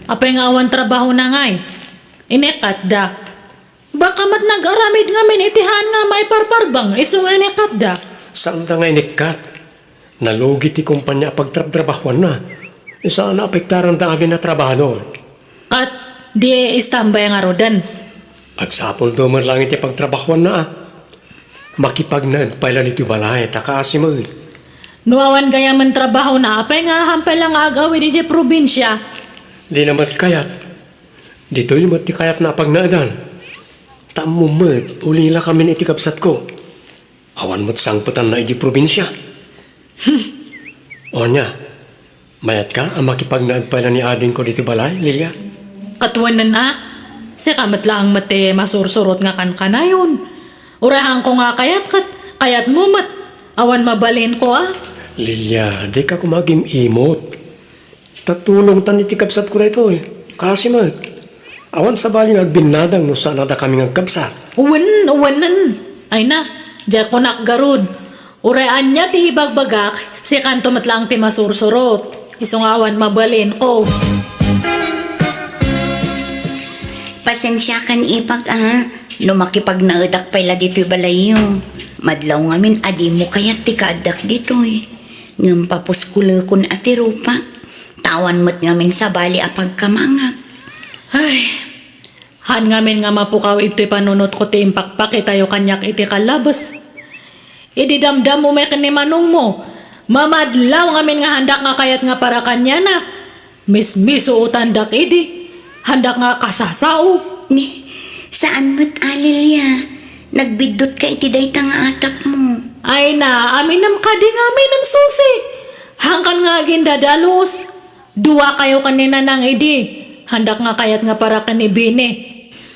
apay nga awan trabahona ngay? Inekkatda. Baka met nag-aramid ngamin iti haan nga maiparparbeng, isu nga inekkatda. Saanda nga inekkat. Nalugi ti kompania a pagtrabtrabahuanna. Isu a naapektaranda amin a trabahador. Kat, di istambay ngaruden. Agsapulda met laeng iti pagtrabahuanna a. Makipagnaed pay la ditoy balay, ta kaasi met. No awan gayamen trabahona, apay nga ahan pay la nga ag-awid idiay probinsia? Dina met kayat. Ditoy met ti kayatna a pagnaedan. Ta ammom met, ulila kamin iti kabsatko. Awan met sangpetanna idiay probinsia. Ania, mayatka a makipagnaed pay la ni adingko ditoy balay, Lilia? Ket wen a, sika met laeng met ti masursurot nga kankanayon. Uray haanko nga kayat ket kayatmo met. Awan mabalinko a. Lilia, dika koma agim-imot. Ta tulongtan iti kabsatko daytoy. Kaasi met. Awan sabali nga agbinnadang no saan a dakami nga agkabsat. Wen, wenen. Ay na, diay kunak garud. Uray ania ti ibagbagak, sikanto met laeng ti masursurot. Isu nga awan mabalinko. Pasensiakan, ipag, a. No makipagnaedak pay la ditoy balayyo. Madlaw ngamin a dimo kayat ti kaaddak ditoy. Ngem papuskolekon a ti rupak. Ta awan met ngamin sabali a pagkamangak. Ay, haan ngamin nga mapukaw itoy panunotko ti impakpakitayo kaniak iti kallabes. Idi damdammo met ken ni manongmo, mamadlaw ngamin nga haandak nga kayat nga para kaniana. Mismisuotandak idi. Haandak nga kasasao. Ni, saan met a, Lilia. Nagbiddutka iti dayta nga atapmo. Ay na, aminem kadi ngamin, Susi. Haankan nga agindadalus. Duakayo ken ni Nanang idi. Haandak nga kayat nga para ken ni Bini.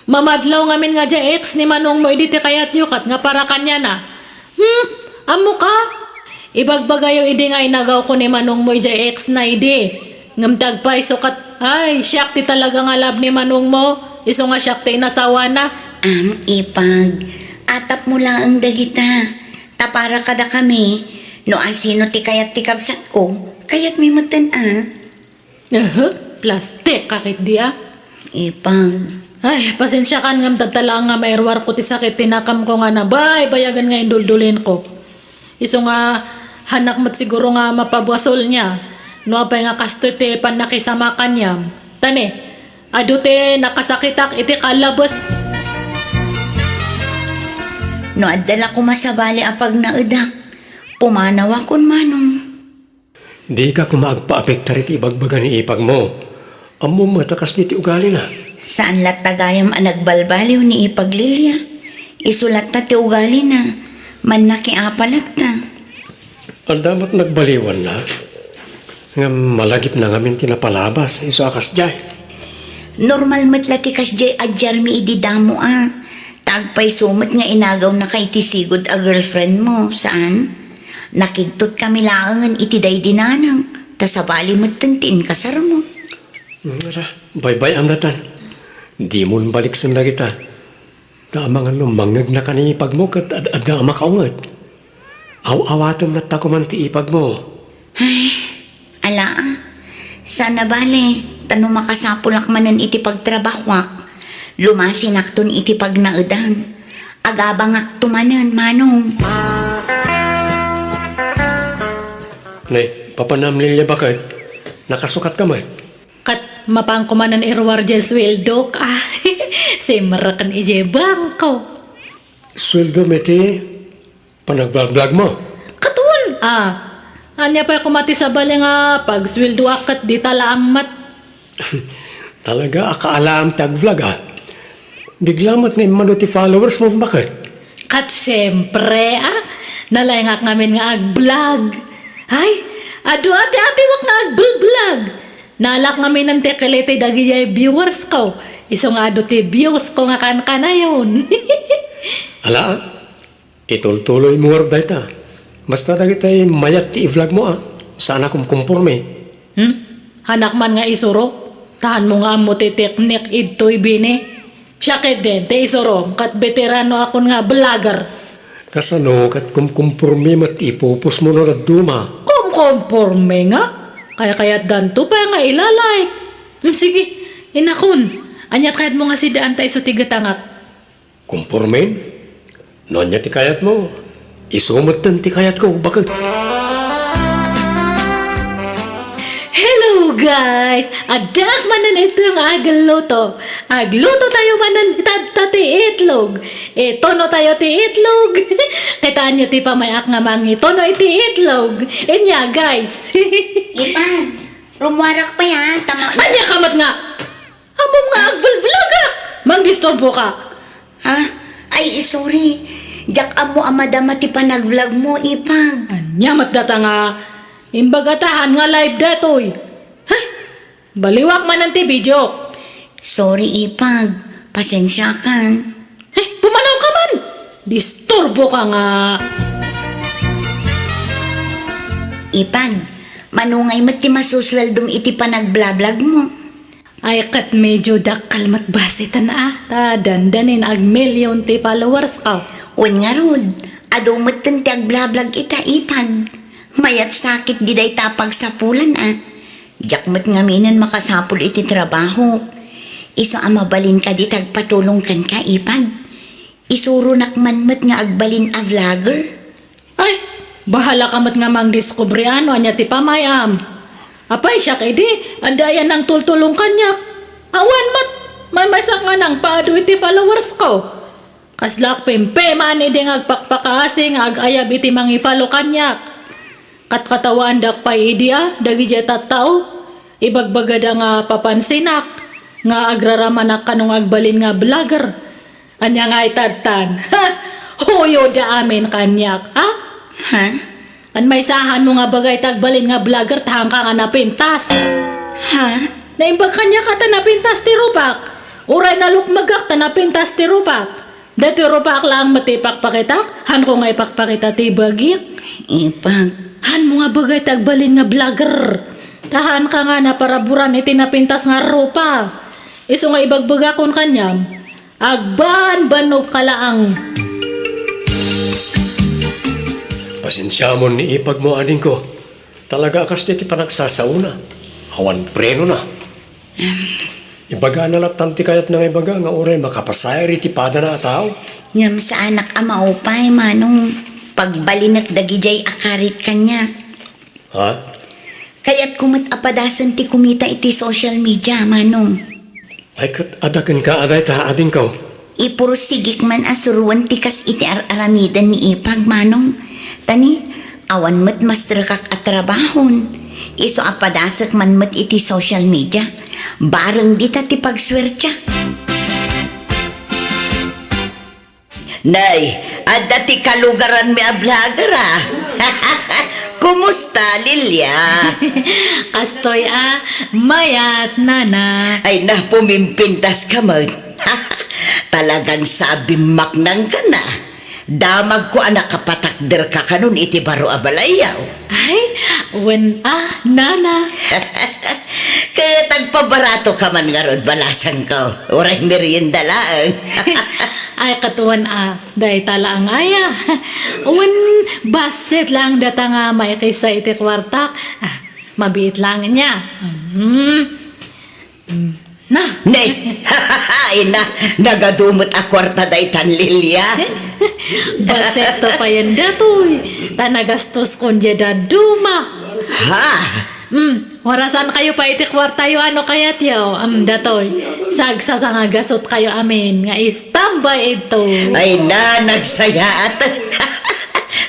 Mamadlaw ngamin nga diay ex ni manongmo idi ti kayatyo ket nga para kaniana. Hmm, ammoka? Ibagbagayo idi nga inagawko ni manongmo idiay ex na idi. Ngem ti agpayso ket, ay, siak ti talaga nga love ni manongmo, isu nga siak ti inasawana. Am, ipag, atapmo laeng dagita. Ta para kadakami, no asino ti kayat ti kabsatko, kayatmi metten a. Ehe, plastik ka ketdi a. Ipag. Ay, pasensiakan ngem dadta laeng nga mairuarko ti sakit ti nakemko nga nabaybayagen nga induldulinko. Isu nga, hanak met siguro nga mapabuasolnia, no apay nga kastoy ti pannakisama kaniam. Ta ne, adu ti nakasakitak iti kallabes. No adda la koma sabali a pagnaedak, pumanawakon manong. Dika koma agpaapektar iti ibagbaga ni ipagmo. Ammom met a kasdi ti ugalina. Saan latta gayam a nagbalbaliw ni ipag, Lilia. Isu latta ti ugalina. Mannakiapa latta. Adda met nagbaliwanna. Ngem malagipna ngamin ti napalabas. Isu a kasdiay. Normal met la ti kasdiay a diarmi idi damo a. Ta Agpayso met nga inagawnaka iti sigud a girlfriend mo, saan? Nakigtotkami laengen iti daydi nanang, ta sabali metten ti inkasarmo. Ara, baybay-am daytan. Dimon baliksen dagita. Ta amangan no mangngegnaka ni ipagmo ket ad-adda a makaunget. Aw-awaten latta koman ti ipagmo. Ay, ala, saan a bale, ta no makasapulak manen iti pagtrabahuak, lumasinakton iti pagnaedan. Agabangakto manen, Manong. Ne, papanam Lilia baket, nakasukatka met? Ket mapanko manen iruar diay sueldok, ah, simreken idiay bangko. Sueldo met ti panagblagblagmo? Katon, ah. Ania pay koma ti sabali nga pagsueldoak ket dita laeng met? Talaga a kaalaam ti agvlog, ah. Bigla met nga immadu ti followers mo, baket? Ket siempre, ah. Nalaingak ngamin nga agvlog. Ay, adu ati-atiwak nga agblblog. Naalak ngamin ti kiliti dagidiay viewers ko. Isu nga adu ti views ko nga kankanayon. Ala, itultuloy mo ngarud dayta. Basta dagitay mayat ti i-vlog mo, ah. Saan a kumkumporme. Hmm? Hanak man nga isuro? Tahan mo nga ammo ti teknik idtoy bini. Siak ketdin ti isurom ket beterano akon nga vlogger. Kasano ket kumkumporme met ti ipupos mo no dadduma? Kumkumporme nga? Kaykayatdanto pay nga ilalike. Hmm, sige, inakon. Ania ti kayatmo nga sidaan ta isu ti gatangak? Kumpormen? No ania ti kayatmo, isu metten ti kayatko, baket. Hello, guys! Addaak manen ita nga agluto. Agluto tayo manen tatta ti itlog. Ituno tayo ti itlog. Kitaenyo ti pamay-ak nga mangituno iti itlog. Ania, guys. Ipag, rummuarak pay, ah. Tama. Ania ka met nga? Ammom nga agvlog-vlog, ah! Mangdisturbo ka. Ha? Ay, sorry. Diak ammo a madama ti panagvlog mo, Ipag. Ania met data nga imbag a tahan nga live datoy? Hay! Baliwak manen ti video. Sorry, Ipag. Pasensiakan. Eh, pumanaw ka man! Disturbo ka nga! Ipag, mano ngay met ti masusueldom iti panagblablag mo? Ay, ket medyo dakkel met basiten a, ta dandanin agmillion ti followers ko. Wen ngarud, adu metten ti agblablag ita, Ipag. Mayat sakit di dayta a pagsapulan a. Diak met ngaminen makasapul iti trabahok. Isu a mabalin kadi ti agpatulong kenka, Ipag. Isuronak man met nga agbalin a vlogger. Ay, bahala ka met nga mangdiskubre no ania ti pamayam. Apay, siak idi, adda aya nangtultulong kaniak. Awan met, maymaysak nga nangpaadu iti followers ko. Kaslak pimpiman idi nga agpakpakaasi nga agayab iti mangi-follow kaniak. Katkatawaandak pay idi a, dagidiay tattao, ibagbagada nga papansinak, nga agraramanak kano nga agbalin nga vlogger. Ania nga itadtan? Huyoda amin kaniak, ha? Ha? An maysahan mo nga bagay ti agbalin nga vlogger, tahanka nga napintas. Ha? Naimbag kaniak a ta napintas ti rupak. Uray nalukmegak ta napintas ti rupak. Daytoy rupak laeng met ti ipakpakitak, hanko nga ipakpakita ti bagik. Ipag. Han mo nga bagay ti agbalin nga vlogger. Tahanka nga naparaburan iti napintas nga rupa. Isu nga ibagbagakon kaniam, agbanbannog ka laeng. Pasensiamon ni ipag mo, adingko. Talaga a kastoy ti panagsasaona. Awan prenona. Ibagana lattan ti kayatna nga ibaga nga uray makapasayaat iti padana a tao. Ngem saanak a maupay, Manong. Pagbalinek dagidiay a karit kaniak. Ha? Kayatko met a padasen ti kumita iti social media, Manong. Ay, ket adda kenka a dayta, adingko. Ipursigik man a suroen ti kas iti ar-aramiden ni Ipag, Manong. Ta ni, awan met masterekak a trabahon. Isu a padasek man met iti social media. Bareng dita ti pagsuertiak. Nay, adda ti kalugaranmi a vlogger, ah. Kumusta, Lilia? Kastoy a, mayat, nana. Ay, na, pumimpintas ka met. Talagan sa a bimmaknangka na. Damagko a nakapatakderka kanon iti baro a balayyo. Ay, wen a, nana. Ket agpabaratoka man ngarud, balasangko. Uray merienda laeng. Ay, ket wen a, dayta laeng aya. Wen bassit laeng data nga maikisa iti kuartak. Ah, mabiit laeng nia. Hmm. Hmm. Na. Ne. Ay na, nagadu met a kuarta daytan, Lilia. Bassit to payen datoy. Ta nagastoskon diay dadduma. Ha? Hmm, warasankayo pay iti kuartayo a no kayatyo. Hmm, datoy. Sagsasangagasutkayo amin nga istambay idto. Ay na, nagsayaat.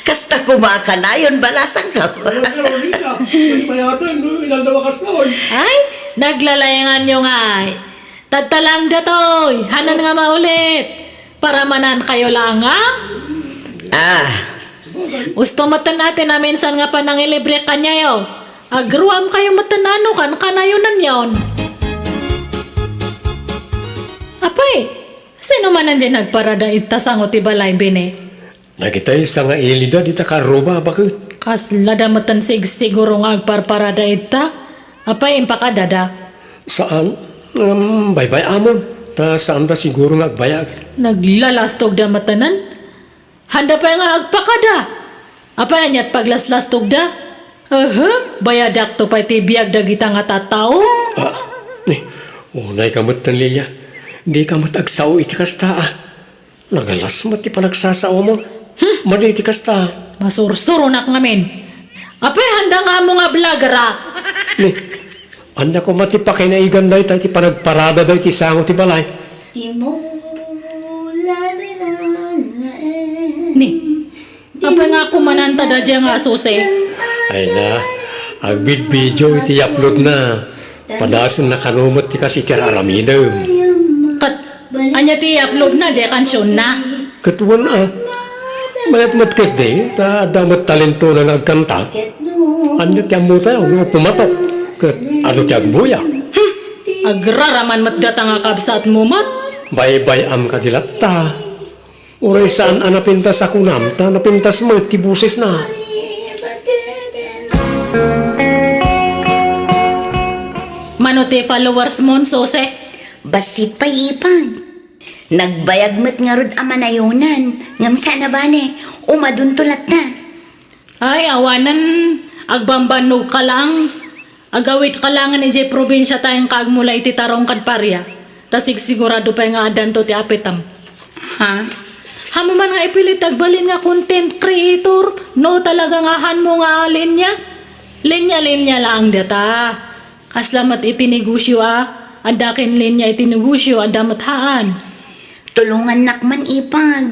Kasta koma a kanayon, balasangko. Ay, Carolina, nagpayaten, no? Inaldaw a kasnaon. Ay, naglalayanganyo ngay. Tatta laeng datoy, hanan nga maulit. Paramanankayo laeng, a? Ah. Usto metten a ti naminsan nga panangilibrek kaniayo. Agruamkayo metten a no kankanayo nenyon. Apay, sino manen diay nagparada ita sango ti balay, Bini? Dagitay sangaili da dita karruba a baket. Kasla da metten sigsiguro nga agparparada ita. Apay, impakadada? Saan. Ngem baybay-amon. Ta saan da siguro nga agbayag. Naglalastog da metten. Handa pay nga agpakada. Apay, aniat paglaslastog da? Aha, bayadak to pay ti biag dagita nga tattao. Ah, ni, unay ka metten, Lilia. Di ka met agsao iti kasta, a. Nagalas met ti panagsasao mo. Hmm. Madi ti kasta. Masursuronak ngamin. Apay, handa nga ammo nga vlogger, a? Ni, ania koma ti pakinaiganda ita iti panagparada dagiti sango ti balay? Ti mula ni Lalaen. Ni, apay nga kumananta da dia nga Susi? Ay na, agbidbidio iti uploadna. Padasenna kano met ti kas iti ar-aramidem. Ket ania ti i-uploadna, diay kansionna? Ket wen a. Mayat met ketdi, ta adda met talentona nga agkanta. Ania ti ammotayo no pumatok? Ket adu ti agbuya? Hmm. Agraraman met data nga kabsatmo met. Baybay-am kadi latta. Uray saan a napintas a kunam, ta napintas met ti bosesna. Mano ti followers mon, Susi? Bassit pay, Ipag. Nagbayag met ngarud a manayonan, ngem saan a bale, umadunto latta. Ay, awanen, agbambannogka laeng. Agawidka laengen idiay probinsia ta inka agmula iti tarong kad paria. Ta sigsigurado pay nga addanto ti apitem. Ha? Haanmo man nga ipilit ti agbalin nga content creator no talaga nga haanmo nga linya. Linya-linya laeng data. Kasla met iti negosio a, adda ken linya iti negosio, adda met haan. Tulongannak man, Ipag.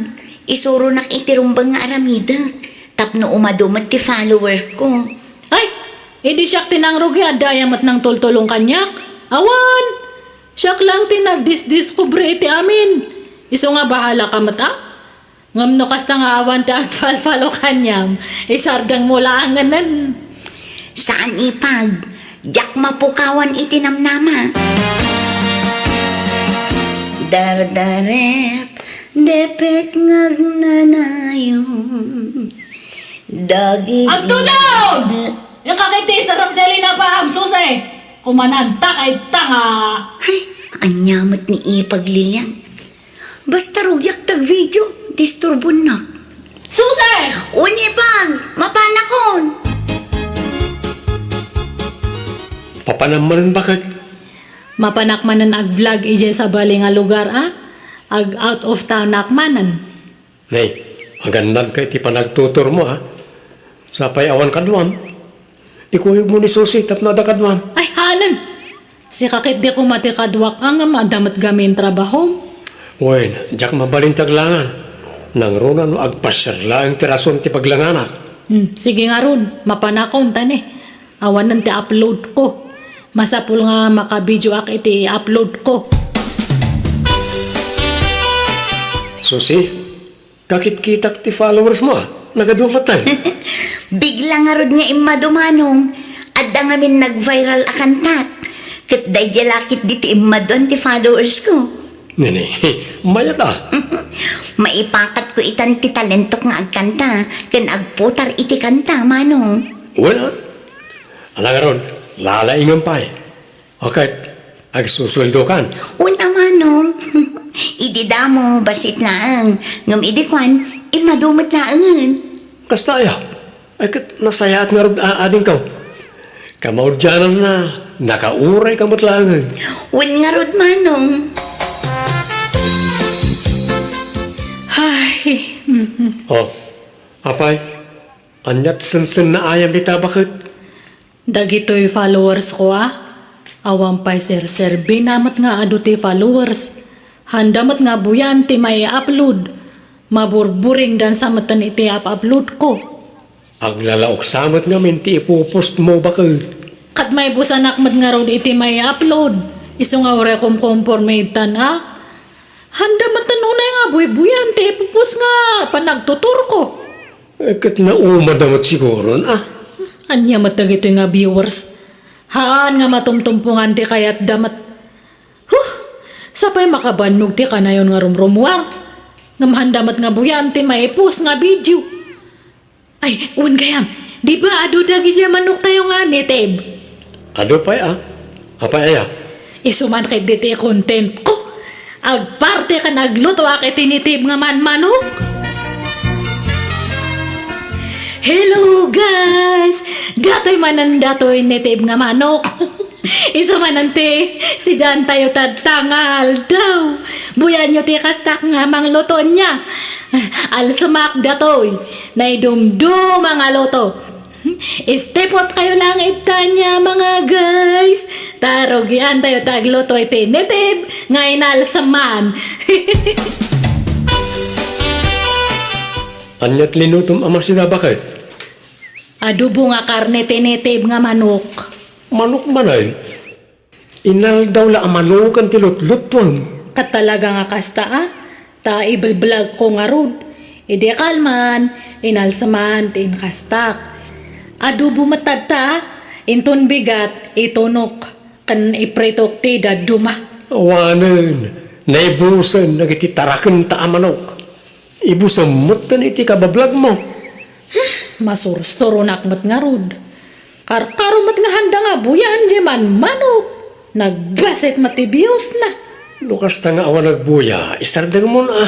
Isuronak iti rumbeng nga aramidek tapno umadu met ti followerko. Ay! Idi siak ti nangrugi, adda aya met nangtultulong kaniak? Awan! Siak laeng ti nagdisdiskubre iti amin. Isu nga bahalaka met, a? Ngem no kasta nga awan ti agfollow kaniam, isardengmo laengenen. Saan, Ipag. Diak mapukawan iti namnama. Dardarep, depek nga agnanayon. Dagiti Agtulong! Inka ket ti isarap diay linabaam, Susi. Kumananta kay tanga. Ay, ania met ni Ipag, Lilian? Basta rugiak ti agvideo, disturbonnak. Susi! Wen, Ipag, mapanakon. Papanam manen, baket? Mapanak manen agvlog idiay sabali nga lugar, a? Ag-out of townak manen. Nay, agannadka iti panagtuturmo, a? Sapay awan kaduam. Ikuyogmo ni Susi tapno adda kaduam. Ay, haanen! Sika ketdi koma ti kaduak, a, ngem adda met gamin trabahom. Wen, diak mabalin ti aglangan. Nangruna no agpasiar laeng ti rason ti paglanganak. Hmm, sige ngarud, mapanakon ta ni. Awanen ti uploadko. Masapul nga makavideoak iti i-uploadko. Susi, kakitkitak ti followersmo, a. Nagadu manen. Bigla ngarud nga immadu, Manong. Adda ngamin nag-viral a kantak. Ket daydiay la ketdi ti immaduan ti followersko. Nini, mayat a. Maipakatko itan ti talentok nga agkanta ken agputar iti kanta, Manong. Wen a. Ala ngarud, lalaingem pay. O ket, agsusueldokan. Wen a, Manong. Idi damo, bassit laeng. Ngem idi kuan, immadu met laengen. Kasta aya? Ay, ket nasayaat ngarud a adingko. Kamaudiananna, nakaurayka met laengen. Wen ngarud, Manong. Ay. O, apay, aniat sensennaayam dita baket? Dagitoy followers ko a, awan pay serserbina met nga adu ti followers. Handa met nga buyan ti mai-upload. Maburburingdan sa metten iti ap-upload ko. Aglalaok sa met ngamin ti ipopost mo baket. Ket maibusanak met ngarud iti mai-upload. Isu nga uray kumkomporme ittan a. Handa metten unay nga buy-buyan ti ipopost nga panagtuturko. Eh, ket naumada met siguron a. Ania met dagitoy nga viewers? Haan nga matumtumpongan ti kayatda met. Huh! Sapay makabannog ti kanayon nga rumrumuar. Ngem handa met nga buyan ti maipost nga video. Ay, wen gayam, di ba adu dagidiay manoktayo nga native? Adu pay a. Apay aya? Isu man ketdi ti content ko. Agparte ken aglutoak iti native nga manmanok. Hello, guys! Datoy manen datoy native nga manok. Isu manen ti sidaantayo tatta nga aldaw. Buyanyo ti kastak nga mangluto nia. Alsemak datoy. Naidumduma nga luto. Istipot kayo lang ita nia, mga guys. Ta rugian tayo ti agluto iti native nga inalseman. Aniat linutom a masida baket? Adobo nga karne ti native nga manok. Manok manen? Inaldaw la a manoken ti lutluttuem. Ket talaga nga kasta a, ta ibelblagko ngarud. Idi kalman, inalseman ti inkastak. Adobo met tatta a, inton bigat, itunok, ken ipritok ti dadduma. Awanen, naibusen dagiti tarakenta a manok. Ibusem metten iti kabablagmo. Masursuronak met ngarud. Karkaro met nga handa nga buyan diay manmanok. Nagbasit met ti biusna. No kasta nga awan agbuya, isardengmon a.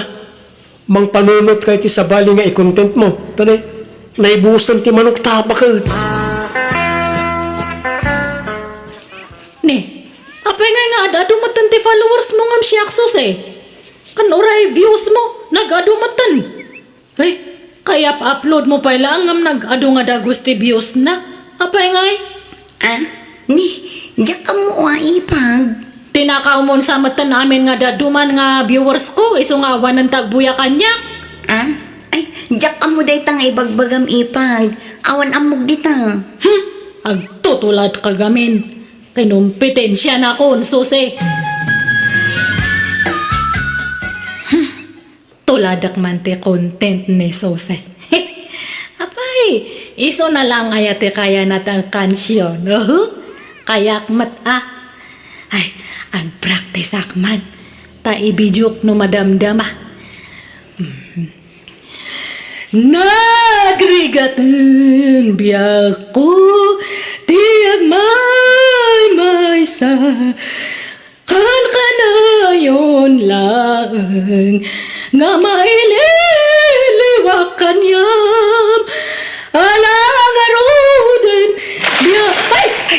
Mangpanunotka iti sabali nga i-contentmo. Ta ne, naibusen ti manokta baket. Ne, apay ngay nga ad-adu metten ti followers mo ngem siak, Suse? Ken uray views mo, nag-adu metten. Ay, kayap-upload mo pay laeng ngem nag-adu nga dagus ti views na. Apay ngay? Ah, ni, diak ammo a ipag. Tinakaw mon sa metten amin nga daduman nga viewers ko, isu nga awanen ti agbuya kaniak. Ah, ay, diak ammo dayta nga ibagbagam ipag. Awan ammok dita. Hmm, agtutulad ka gamin. Kinumpitensianakon, Suse. Hmm. Tuladek man ti content ni Suse. Apay, isu na lang aya ti kayana ti agkansion. Uhu, kayak met a. Ay, agpraktisak man. Ta ibidiok no madamdama. Nagrigaten biagko ti agmaymaysa. Kankanayon laeng nga maililiwak kaniam. Ala ngaruden, bia-, ay! Ay! Ay!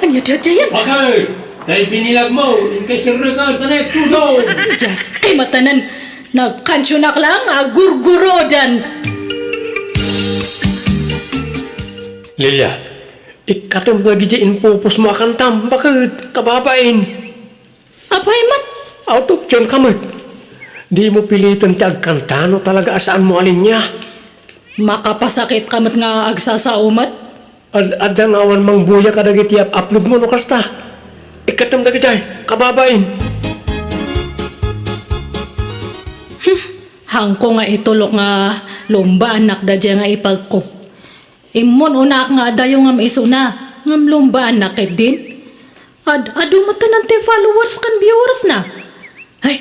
Ania daydiayen? Bakit? Tay binilag mo, inkay sirrekan, tanay, tudong! Dios, ay matanan! Nagkansionak lang, agurgurodan! Lilia, ikkatem dagiti impupos mo a kantam, baket, kababain. Apay met? Out of tune ka met. Di mo piliten ti agkanta no talaga a saan mo a linya. Makapasakit ka met nga agsasao met. Ad-, adda nga awan mangbuya kadagiti up-, upload mo no kasta. Ikkatem dagiti, kababain. Hmm, hangko nga itulok nga lumbaanak daydiay nga ipagko. Immon-unaak nga adayo ngem isuna, ngem lumbaannak ketdin. Ad-, adu met ti followers ken viewers na. Ay,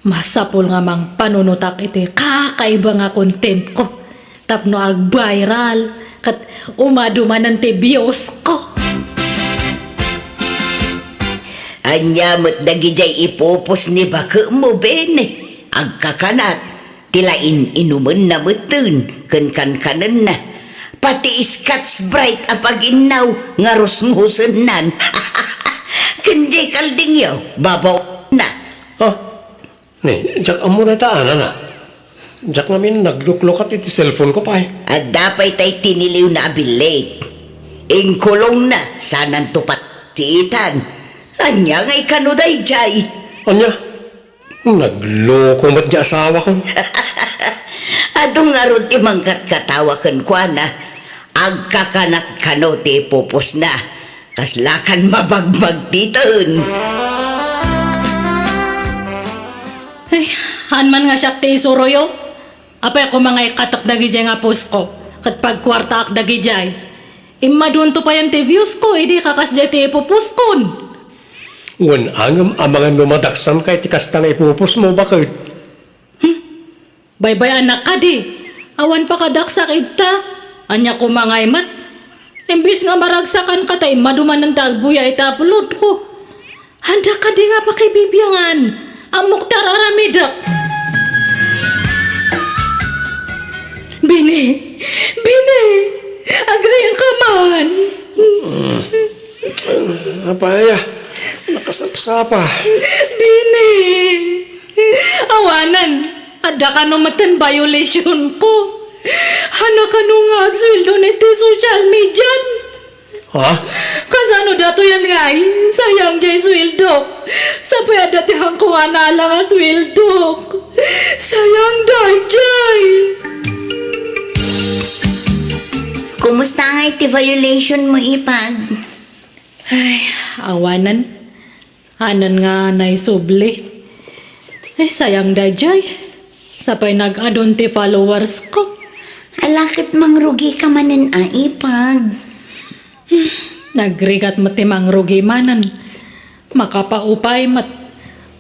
Masapul nga mangpanunotak iti kakaiba nga contentko tapno ag-viral ket umadu manen ti viewsko. Ania met dagidiay ipupos ni bakemmo, Bene? Agkakanat ti lain-inumenna metten ken kankanenna. Pati Scotch Brite a paginnaw nga rusngusennan. Ken diay kaldingyo, babaonna. Ah, ni, diak ammo dayta, anana. Diak ngamin nagluklukat iti cellphone ko pay. Adda pay tay tiniliwna a billit. Inkulongna, sananto pat-, siitan. Ania ngay kano daydiay? Ania? Nagloko met ti asawakon. Adu ngarud ti mangkatkatawa kenkuana. Agkakanat kano ti ipupusna. Kaslakan mabagmagtiten. Ay, haan man nga siak ti isuroyo. Apay koma nga ikkatek dagidiay nga posko, ket pagkuartaak dagidiay. Immaduanto payen ti viewsko idi kakasdiay ti ipuposkon. Wen, ngem amangan no madaksanka iti kasta nga ipupusmo, baket? Hmm. Baybay-anak kadi, awan pakadaksak ita. Ania koma ngay met? Imbes nga maragsakanka ta immadu manen ti agbuya iti uploadko. Anda kadi nga pakibibiangan? Ammok ti ar-aramidek. Bini! Bini! Agriingka man! Apay, nakasapsapa. Bini! Awanen, adda kano metten violationko. Haan kano nga agsueldon iti social media? Ha? Kasano datoyen ngay? Sayang diay sueldok. Sapay adda ti haanko nga naala nga sueldok. Sayang daydiay. Kumusta ngay ti violationmo, Ipag? Ay, awanen. Haanen nga naisubli. Ay, sayang daydiay. Sapay nag-adun ti followersko. Ala ket mangrugika manen a, Ipag. Nagrigat met ti mangrugi manen. Makapaupay met.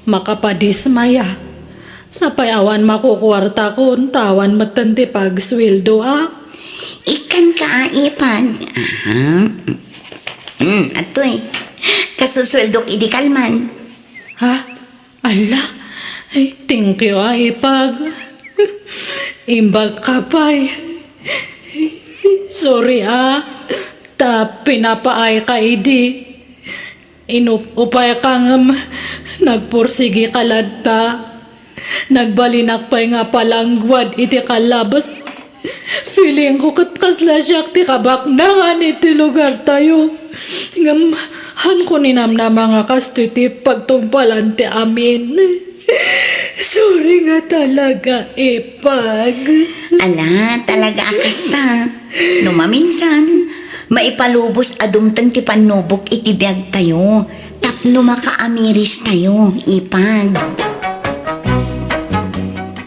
Makapadismaya. Sapay awan makukuartakon, ta awan metten ti pagsueldoak. Ikkanka a, Ipag. Aha. Hmm, atoy. Kasusueldok idi kalman. Ha? Ala? Ay, thank you a, Ipag. Imbagka pay. Sorry a, ta pinapaayka idi. Inup-upayka ngem nagpursigika latta. Nagbalinak pay nga palangguad iti kalabes. Feelingko ket kasla siak ti kabaknangan iti lugartayo. Ngem haanko ninamnama nga kastoy ti pagtungpalan ti amin. Sorry nga talaga, Ipag. Ala, talaga a kasta. No maminsan, maipalubos a dumteng ti pannubok iti biagtayo tapno makaamiristayo, Ipag.